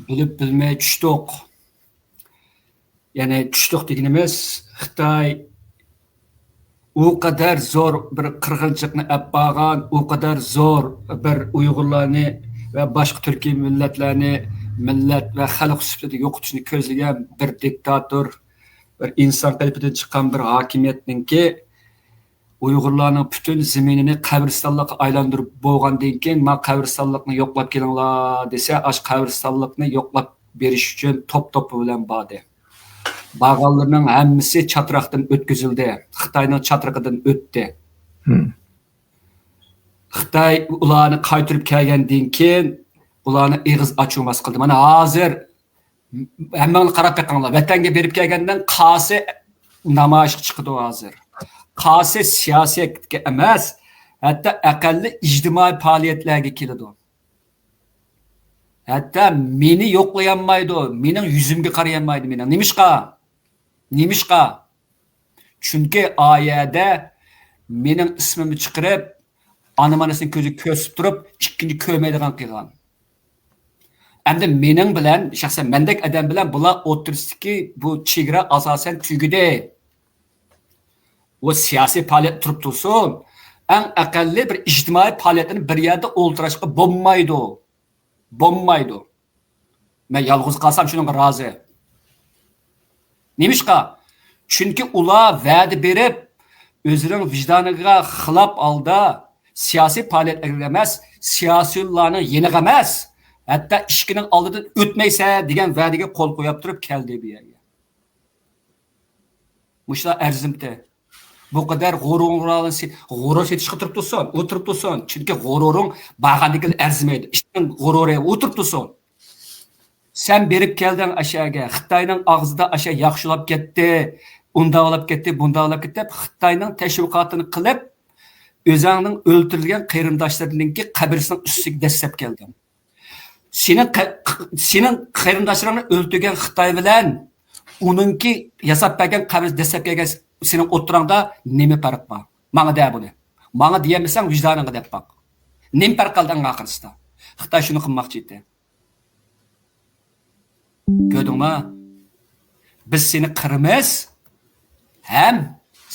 بىلىپ بىلمەي چۈشتۇق. يەنى چۈشتۇق دېگىنىمىز، خىتاي ئۇ قەدەر زور بىر قىرغىنچىلىقنى ئەپ بارغان، ئۇ قەدەر زور بىر ئۇيغۇرلارنى ۋە باشقا تۈركىي مىللەتلەرنى مىللەت ۋە خەلق سۈپىتىدە يوقىتىشنى كۆزلىگەن بىر دىكتاتور، بىر ئىنسان قېلىپىدىن چىققان بىر ھاكىمىيەتنىڭكى ئۇيغۇرلارنىڭ پۈتۈن زېمىنىنى قەبرىستانلىققا ئايلاندۇرۇپ بولغاندىن كېيىن، ما قەبرىستانلىقنى يوقلاپ كېلىڭلار دېسە، ئاشۇ قەبرىستانلىقنى يوقلاپ بېرىش ئۈچۈن توپ توپى بىلەن باردى. بارغانلىرىنىڭ ھەممىسى چاتراقتىن ئۆتكۈزۈلدى. خىتاينىڭ چاترىقىدىن ئۆتتى. خىتاي ئۇلارنى قايتۇرۇپ كەلگەندىن كېيىن، ئۇلارنى ئېغىز ئاچۇرماس قىلدى. مانا ھازىر ھەممىڭلار قاراپ بېقىڭلار. ۋەتەنگە بېرىپ كەلگەندىن قالسا نامايىشقا چىقىدۇ ھازىر. قالسا سىياسىيەتكە ئەمەس، ھەتتا ئەقەللىي ئىجتىمائىي پائالىيەتلەرگە كېلىدۇ. ھەتتا مېنى يوقلىيالمايدۇ، مېنىڭ يۈزۈمگە قارىيالمايدۇ، مېنىڭ. نېمىشقا؟ نېمىشقا؟ چۈنكى ئا يەردە مېنىڭ ئىسمىمنى چىقىرىپ، ئانا-مانىسىنى كۆزىگە كۆرسىتىپ تۇرۇپ، ئىككىنچى كۆرمەيدىغان قىلغان. ئەمدى مېنىڭ بىلەن، شەخسەن مەندەك ئادەم بىلەن بۇلار ئوتتۇرىسىدىكى بۇ چېگرا ئاساسەن تۈگىدى. ئۇ سىياسىي پائالىيەت تۇرۇپ تۇرسۇن، ئەڭ ئەقەللىي بىر ئىجتىمائىي پائالىيەتلەرنى بىر يەردە ئولتۇراشقا بولمايدۇ. بولمايدۇ. مەن يالغۇز قالسام شۇنىڭغا رازى. نېمىشقا؟ چۈنكى ئۇلار ۋەدە بېرىپ، ئۆزىنىڭ ۋىجدانىغا خىلاپ ھالدا سىياسىي پائالىيەتلەرگە ئەمەس، سىياسىيونلارنىڭ يېنىغا ئەمەس، ھەتتا ئىشىكىنىڭ ئالدىدىن ئۆتمەيسەن دېگەن ۋەدىگە قول قويۇپ تۇرۇپ كەلدى بۇ يەرگە. مۇشۇلار ئەرزىمتى؟ بۇ قەدەر غۇرۇرۇڭ، غۇرۇر سېتىشقا تۇرۇپ تۇرسۇن، ئۇ تۇرۇپ تۇرسۇن. چۈنكى غۇرۇرۇڭ بارغاندىن كېيىن ئەرزىمەيدۇ. ئىشنىڭ غۇرۇرى ئۇ تۇرۇپ تۇرسۇن. سەن بېرىپ كەلدىڭ ئاشۇ يەرگە، خىتاينىڭ ئاغزىدا ئاشۇ ياخشىلاپ كەتتى، ئۇنداۋلاپ كەتتى، بۇنداۋلاپ كەتتى دەپ خىتاينىڭ تەشۋىقاتىنى قىلىپ، ئۆزۈڭنىڭ ئۆلتۈرۈلگەن قېرىنداشلىرىنىڭكى قەبرىسىنىڭ ئۈستىگە دەسسەپ كەلدىڭ. سېنىڭ قە-، سېنىڭ قېرىنداشلىرىڭنى ئۆلتۈرگەن خىتاي بىلەن ئۇنىڭكى ياساپ بەرگەن قەبرىسى دەسسەپ كەلگەن سېنىڭ ئوتتۇراڭدا نېمە پەرق بار؟ ماڭا دە بۇنى. ماڭا دېيەلمىسەڭ ۋىجدانىڭغا دەپ باق. نېمە پەرق قالدى ئەڭ ئاخىرسىدا؟ خىتاي شۇنى قىلماقچى ئىدى. كۆردۈڭما؟ بىز سېنى قىرىمىز ھەم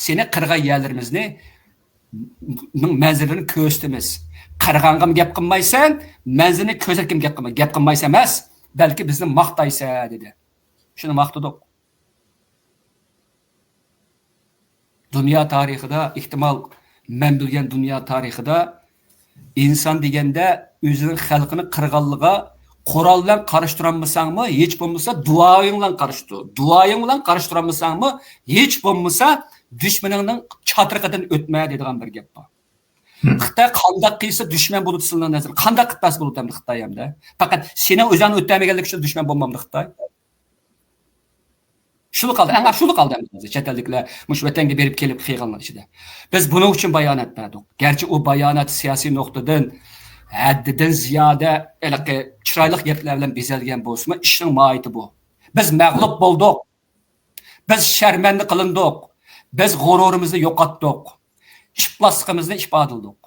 سېنى قىرغان يەرلىرىمىزنى، نىڭ مەنزىرىلىرىنى كۆرسىتىمىز. قىرغانغىمۇ گەپ قىلمايسەن، مەنزىرىنى كۆرسەتكىمۇ گەپ قىلماي-، گەپ قىلمايسەن ئەمەس، بەلكى بىزنى ماختايسەن دېدى. شۇنى ماختىدۇق. دۇنيا تارىخىدا، ئېھتىمال، مەن بىلگەن دۇنيا تارىخىدا ئىنسان دېگەندە ئۆزىنىڭ خەلقىنى قىرغانلىقىغا قورال بىلەن قارشى تۇرالمىساڭمۇ، ھېچ بولمىسا دۇئايىڭ بىلەن قارشى تۇر. دۇئايىڭ بىلەن قارشى تۇرالمىساڭمۇ، ھېچ بولمىسا دۈشمىنىڭنىڭ چاتىقىدىن ئۆتمە دەيدىغان بىر گەپ بار. خىتاي قانداق قىلسا دۈشمەن بولىدۇ سىلىنىڭ نەزىرىڭىزدە؟ قانداق قىلىپ بەرسە بولىدۇ ئەمدى خىتاي ئەمدى؟ پەقەت سېنىڭ ئۆزۈڭنى ئۆتەلمىگەنلىكى ئۈچۈن دۈشمەن بولمامدۇ خىتاي؟ شۇلا قالدى، ئەڭ شۇلا قالدى ئەمدى چەت ئەللىكلەر مۇشۇ ۋەتەنگە بېرىپ كېلىپ قىلغانلار ئىچىدە. بىز بۇنىڭ ئۈچۈن بايانات بەردۇق. گەرچە ئۇ بايانات سىياسىي نۇقتىدىن ھەددىدىن زىيادە ھېلىقى چىرايلىق گەپلەر بىلەن بېزەلگەن بولسىمۇ، ئىشنىڭ ماھىيىتى بۇ. بىز مەغلۇپ بولدۇق. بىز شەرمەندە قىلىندۇق. بىز غۇرۇرىمىزنى يوقاتتۇق. ئىپلاسلىقىمىزنى ئىپادىلىدۇق.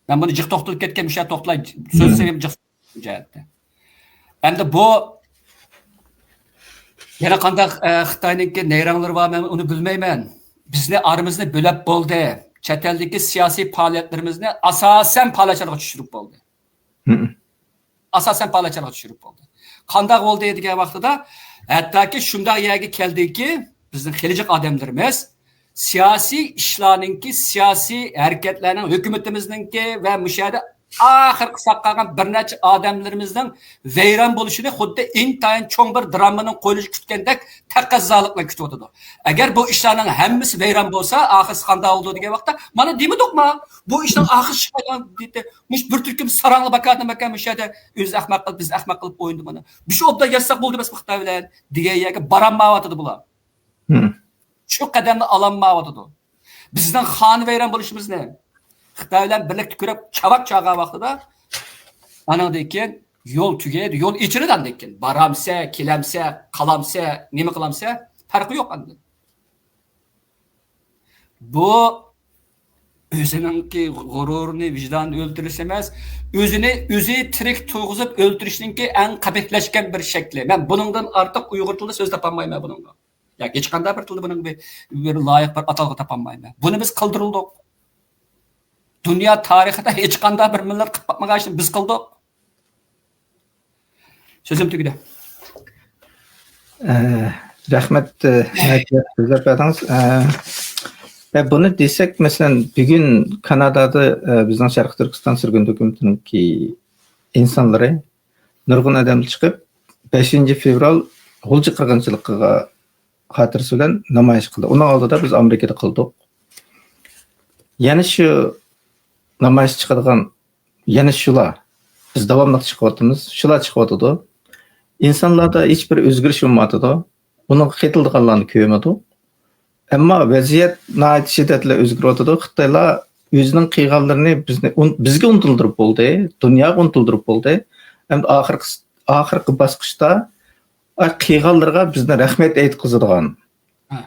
مەن بۇنى جىق توختىلىپ كەتكەن، مۇشۇ يەردە توختىلاي، سۆزلىسەم جىق جەھەتتە. ئەمدى بۇ يەنە قانداق، ئە، خىتاينىڭكى نەيرەڭلىرى بار، مەن ئۇنى بىلمەيمەن. بىزنى ئارىمىزنى بۆلەپ بولدى. چەت ئەلدىكى سىياسىي پائالىيەتلىرىمىزنى ئاساسەن پالەچانغا چۈشۈرۈپ بولدى. ئاساسەن پالەچانغا چۈشۈرۈپ بولدى. قانداق بولدى دېگەن ۋاقتىدا، ھەتتاكى شۇنداق يەرگە كەلدىكى، بىزنىڭ خېلى جىق ئادەملىرىمىز سىياسىي ئىشلارنىڭكى، سىياسىي ھەرىكەتلەرنىڭ، ھۆكۈمىتىمىزنىڭكى ۋە مۇشۇ يەردە ئاخىرقى ساقلاپ قالغان بىر نەچچە ئادەملىرىمىزنىڭ ۋەيران بولۇشىنى خۇددى ئىنتايىن چوڭ بىر دراممىنىڭ قويۇلۇشى كۈتكەندەك تەقەززالىق بىلەن كۈتۈۋاتىدۇ. ئەگەر بۇ ئىشلارنىڭ ھەممىسى ۋەيران بولسا، ئاخىرسى قانداق بولىدۇ دېگەن ۋاقىتتا، مانا دېمىدۇقما؟ بۇ ئىشنىڭ ئاخىرى شۇ دېدى. مۇشۇ بىر تۈركۈم ساراڭلا باكادىن باكا مۇشۇ يەردە ئۆزى ئەخمەق قىلىپ، بىز ئەخمەق قىلىپ ئوينىدى مانا. مۇشۇ ئوبدان يازساق بولدى بەس خىتاي بىلەن دېگەن يەرگە بارالمايۋاتىدۇ بۇلار. شۇ قەدەمنى ئالالمايۋاتىدۇ. بىزنىڭ خانىۋەيران بولۇشىمىزنى خىتاي بىلەن بىرلىكتە كۆرۈپ چاۋاك چاغان ۋاقتىدا، ئانىڭدىن كېيىن يول تۈگەيدۇ، يول ئېچىلىدۇ ئاندىن كېيىن. بارامسە، كېلەمسە، قالامسە، نېمە قىلامسە، پەرقى يوق ئاندىن. بۇ ئۆزىنىڭكى غۇرۇرىنى، ۋىجدانىنى ئۆلتۈرۈش ئەمەس، ئۆزىنى ئۆزى تىرىك تۇرغۇزۇپ ئۆلتۈرۈشنىڭكى ئەڭ قەبىھلەشكەن بىر شەكلى. مەن بۇنىڭدىن ئارتۇق ئۇيغۇر تىلىدا سۆز تاپالمايمەن بۇنىڭغا. ياكى ھېچقانداق بىر تىلدا بۇنىڭغا بىر، بىر لايىق بىر ئاتالغۇ تاپالمايمەن. بۇنى بىز قىلدۇرۇلدۇق. دۇنيا تارىخىدا ھېچقانداق بىر مىللەت قىلىپ باقمىغان ئىشنى بىز قىلدۇق. سۆزۈم تۈگىدى. ئە، رەھمەت، ئە، سۆزلەپ بەردىڭىز. ئە، ئە، بۇنى دېسەك، مەسىلەن، بۈگۈن كانادادا، ئە، بىزنىڭ شەرقىي تۈركىستان سۈرگۈندە ھۆكۈمىتىنىڭكى ئىنسانلىرى نۇرغۇن ئادەم چىقىپ، بەشىنچى فېۋرال غۇلجا قىرغىنچىلىقىغا خاتىرىسى بىلەن نامايىش قىلدى. ئۇنىڭ ئالدىدا بىز ئامېرىكىدا قىلدۇق. يەنە شۇ نامايىش چىقىدىغان، يەنە شۇلار. بىز داۋاملىق چىقىۋاتىمىز. شۇلار چىقىۋاتىدۇ. ئىنسانلاردا ھېچ بىر ئۆزگىرىش بولمايۋاتىدۇ. ئۇنىڭغا قېتىلىدىغانلارنى كۆرمىدۇق. ئەمما ۋەزىيەت ناھايىتى شىددەتلىك ئۆزگىرىۋاتىدۇ. خىتايلار ئۆزىنىڭ قىلغانلىرىنى بىزنى ئۇن-، بىزگە ئۇنتۇلدۇرۇپ بولدى، دۇنياغا ئۇنتۇلدۇرۇپ بولدى. ئەمدى ئاخىرقى، ئاخىرقى باسقۇچتا، ئاي، قىلغانلىرىغا بىزنى رەھمەت ئېيتقۇزىدىغان، ھە.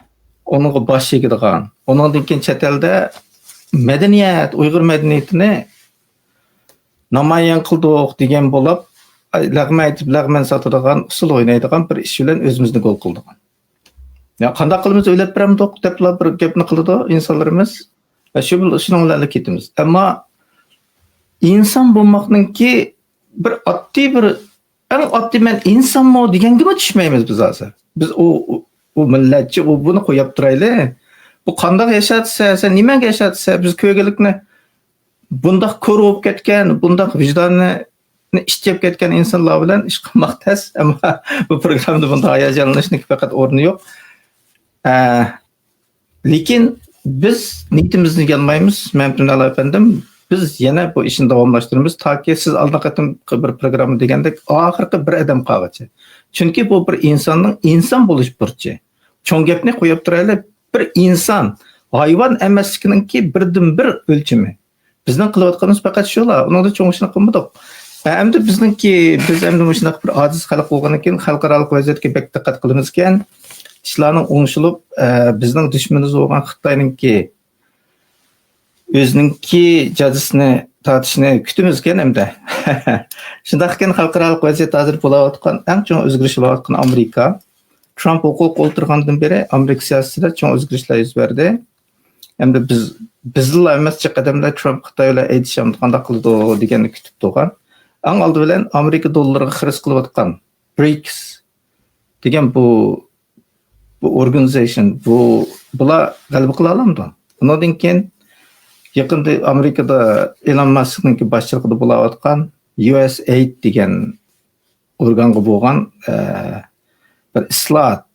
ئۇنىڭغا باش ئېگىدىغان، ئۇنىڭدىن كېيىن چەت ئەلدە مەدەنىيەت، ئۇيغۇر مەدەنىيىتىنى نامايان قىلدۇق دېگەن بولۇپ، ئاي، لەغمەن ئېيتىپ، لەغمەن ساتىدىغان، ئۇسسۇل ئوينايدىغان بىر ئىش بىلەن ئۆزىمىزنى گول قىلدۇق. يا قانداق قىلىمىز، ئۆيلەپ بېرەمدۇق دەپلا بىر گەپنى قىلىدۇ ئىنسانلىرىمىز. ۋە شۇ بىل-، شۇنىڭ بىلەنلا كېتىمىز. ئەمما ئىنسان بولماقنىڭكى بىر ئاددىي بىر، ئەڭ ئاددىي مەن ئىنسانمۇ دېگەنگىمۇ چۈشمەيمىز بىز ھازىر. بىز ئۇ، ئۇ، ئۇ مىللەتچى، ئۇ بۇنى قويۇپ تۇرايلى. بۇ قانداق ياشاتسا، سەن نېمەڭگە ياشاتسا، بىز كۆرگەنلىكنى بۇنداق كور بولۇپ كەتكەن، بۇنداق ۋىجدانى ئىت يەپ كەتكەن ئىنسانلار بىلەن ئىش قىلماق تەس. ئەمما بۇ پروگراممىدا بۇنداق ھاياجانلىنىشنىڭ پەقەت ئورنى يوق. ئە، لېكىن بىز نىيىتىمىزنى يانمايمىز، مەمتىمىن ئەلا ئەپەندىم. بىز يەنە بۇ ئىشنى داۋاملاشتۇرىمىز، تاكى سىز ئالدىنقى قېتىمقى بىر پروگرامما دېگەندەك ئاخىرقى بىر ئادەم قالغىچە. چۈنكى بۇ بىر ئىنساننىڭ ئىنسان بولۇش بۇرچى. چوڭ گەپنى قويۇپ تۇرايلى، بىر ئىنسان ھايۋان ئەمەسلىكىنىڭكى بىردىنبىر ئۆلچىمى. بىزنىڭ قىلىۋاتقىنىمىز پەقەت شۇلا، ئۇنىڭدىن چوڭ ئىشنى قىلمىدۇق. ھە، ئەمدى بىزنىڭكى، بىز ئەمدى مۇشۇنداق بىر ئاجىز خەلق بولغاندىن كېيىن خەلقئارالىق ۋەزىيەتكە بەك دىققەت قىلىمىزكەن، ئىشلارنىڭ ئوڭشىلىپ، ئە، بىزنىڭ دۈشمىنىمىز بولغان خىتاينىڭكى ئۆزىنىڭكى جازىسىنى تارتىشىنى كۈتىمىزكەن ئەمدى. شۇنداقكەن، خەلقئارالىق ۋەزىيەت ھازىر بولاۋاتقان، ئەڭ چوڭ ئۆزگىرىش بولاۋاتقان ئامېرىكا. ترامپ ھوقۇق ئولتۇرغاندىن بېرى ئامېرىكا سىياسىتىدە چوڭ ئۆزگىرىشلەر يۈز بەردى. ئەمدى بىز، بىزلا ئەمەس، جىق ئادەملەر ترامپ خىتاي بىلەن ئەيدىشەمدۇ، قانداق قىلىدۇ دېگەننى كۈتۈپ تۇرغان. ئەڭ ئالدى بىلەن ئامېرىكا دوللىرىغا خىرىس قىلىۋاتقان برىكس دېگەن بۇ، بۇ ئورگانىزېيشن، بۇ، بۇلار غەلىبە قىلالامدۇ؟ ئۇنىڭدىن كېيىن يېقىندا ئامېرىكىدا ئېلون ماسكنىڭكى باشچىلىقىدا بولاۋاتقان يۇ ئېس ئېيد دېگەن ئورگانغا بولغان، ئە، بىر ئىسلاھات.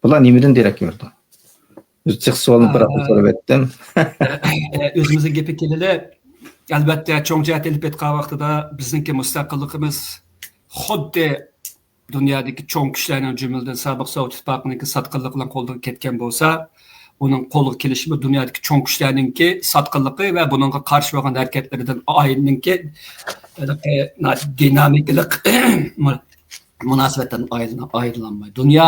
بۇلار نېمىدىن دېرەك بېرىدۇ؟ ئۆزى جىق سوئالنى بىراقلا سوراپ ئۆتتۈم. ئۆزىمىزنىڭ گېپىگە كېلىلى. ئەلۋەتتە، چوڭ جەھەتتە ئېلىپ ئېيتقان ۋاقتىدا بىزنىڭكى مۇستەقىللىقىمىز خۇددى دۇنيادىكى چوڭ كۈچلەرنىڭ، جۈملىدىن سابىق سوۋېت ئىتتىپاقىنىڭكى ساتقىنلىقىنىڭ قولىدىن كەتكەن بولسا، ئۇنىڭ قولغا كېلىشىمۇ دۇنيادىكى چوڭ كۈچلەرنىڭكى ساتقىنلىقى ۋە بۇنىڭغا قارشى بولغان ھەرىكەتلىرىدىن ئايرىلىنكى دىنامىكىلىق مۇناسىۋەتتىن ئايرىلالمايدۇ. دۇنيا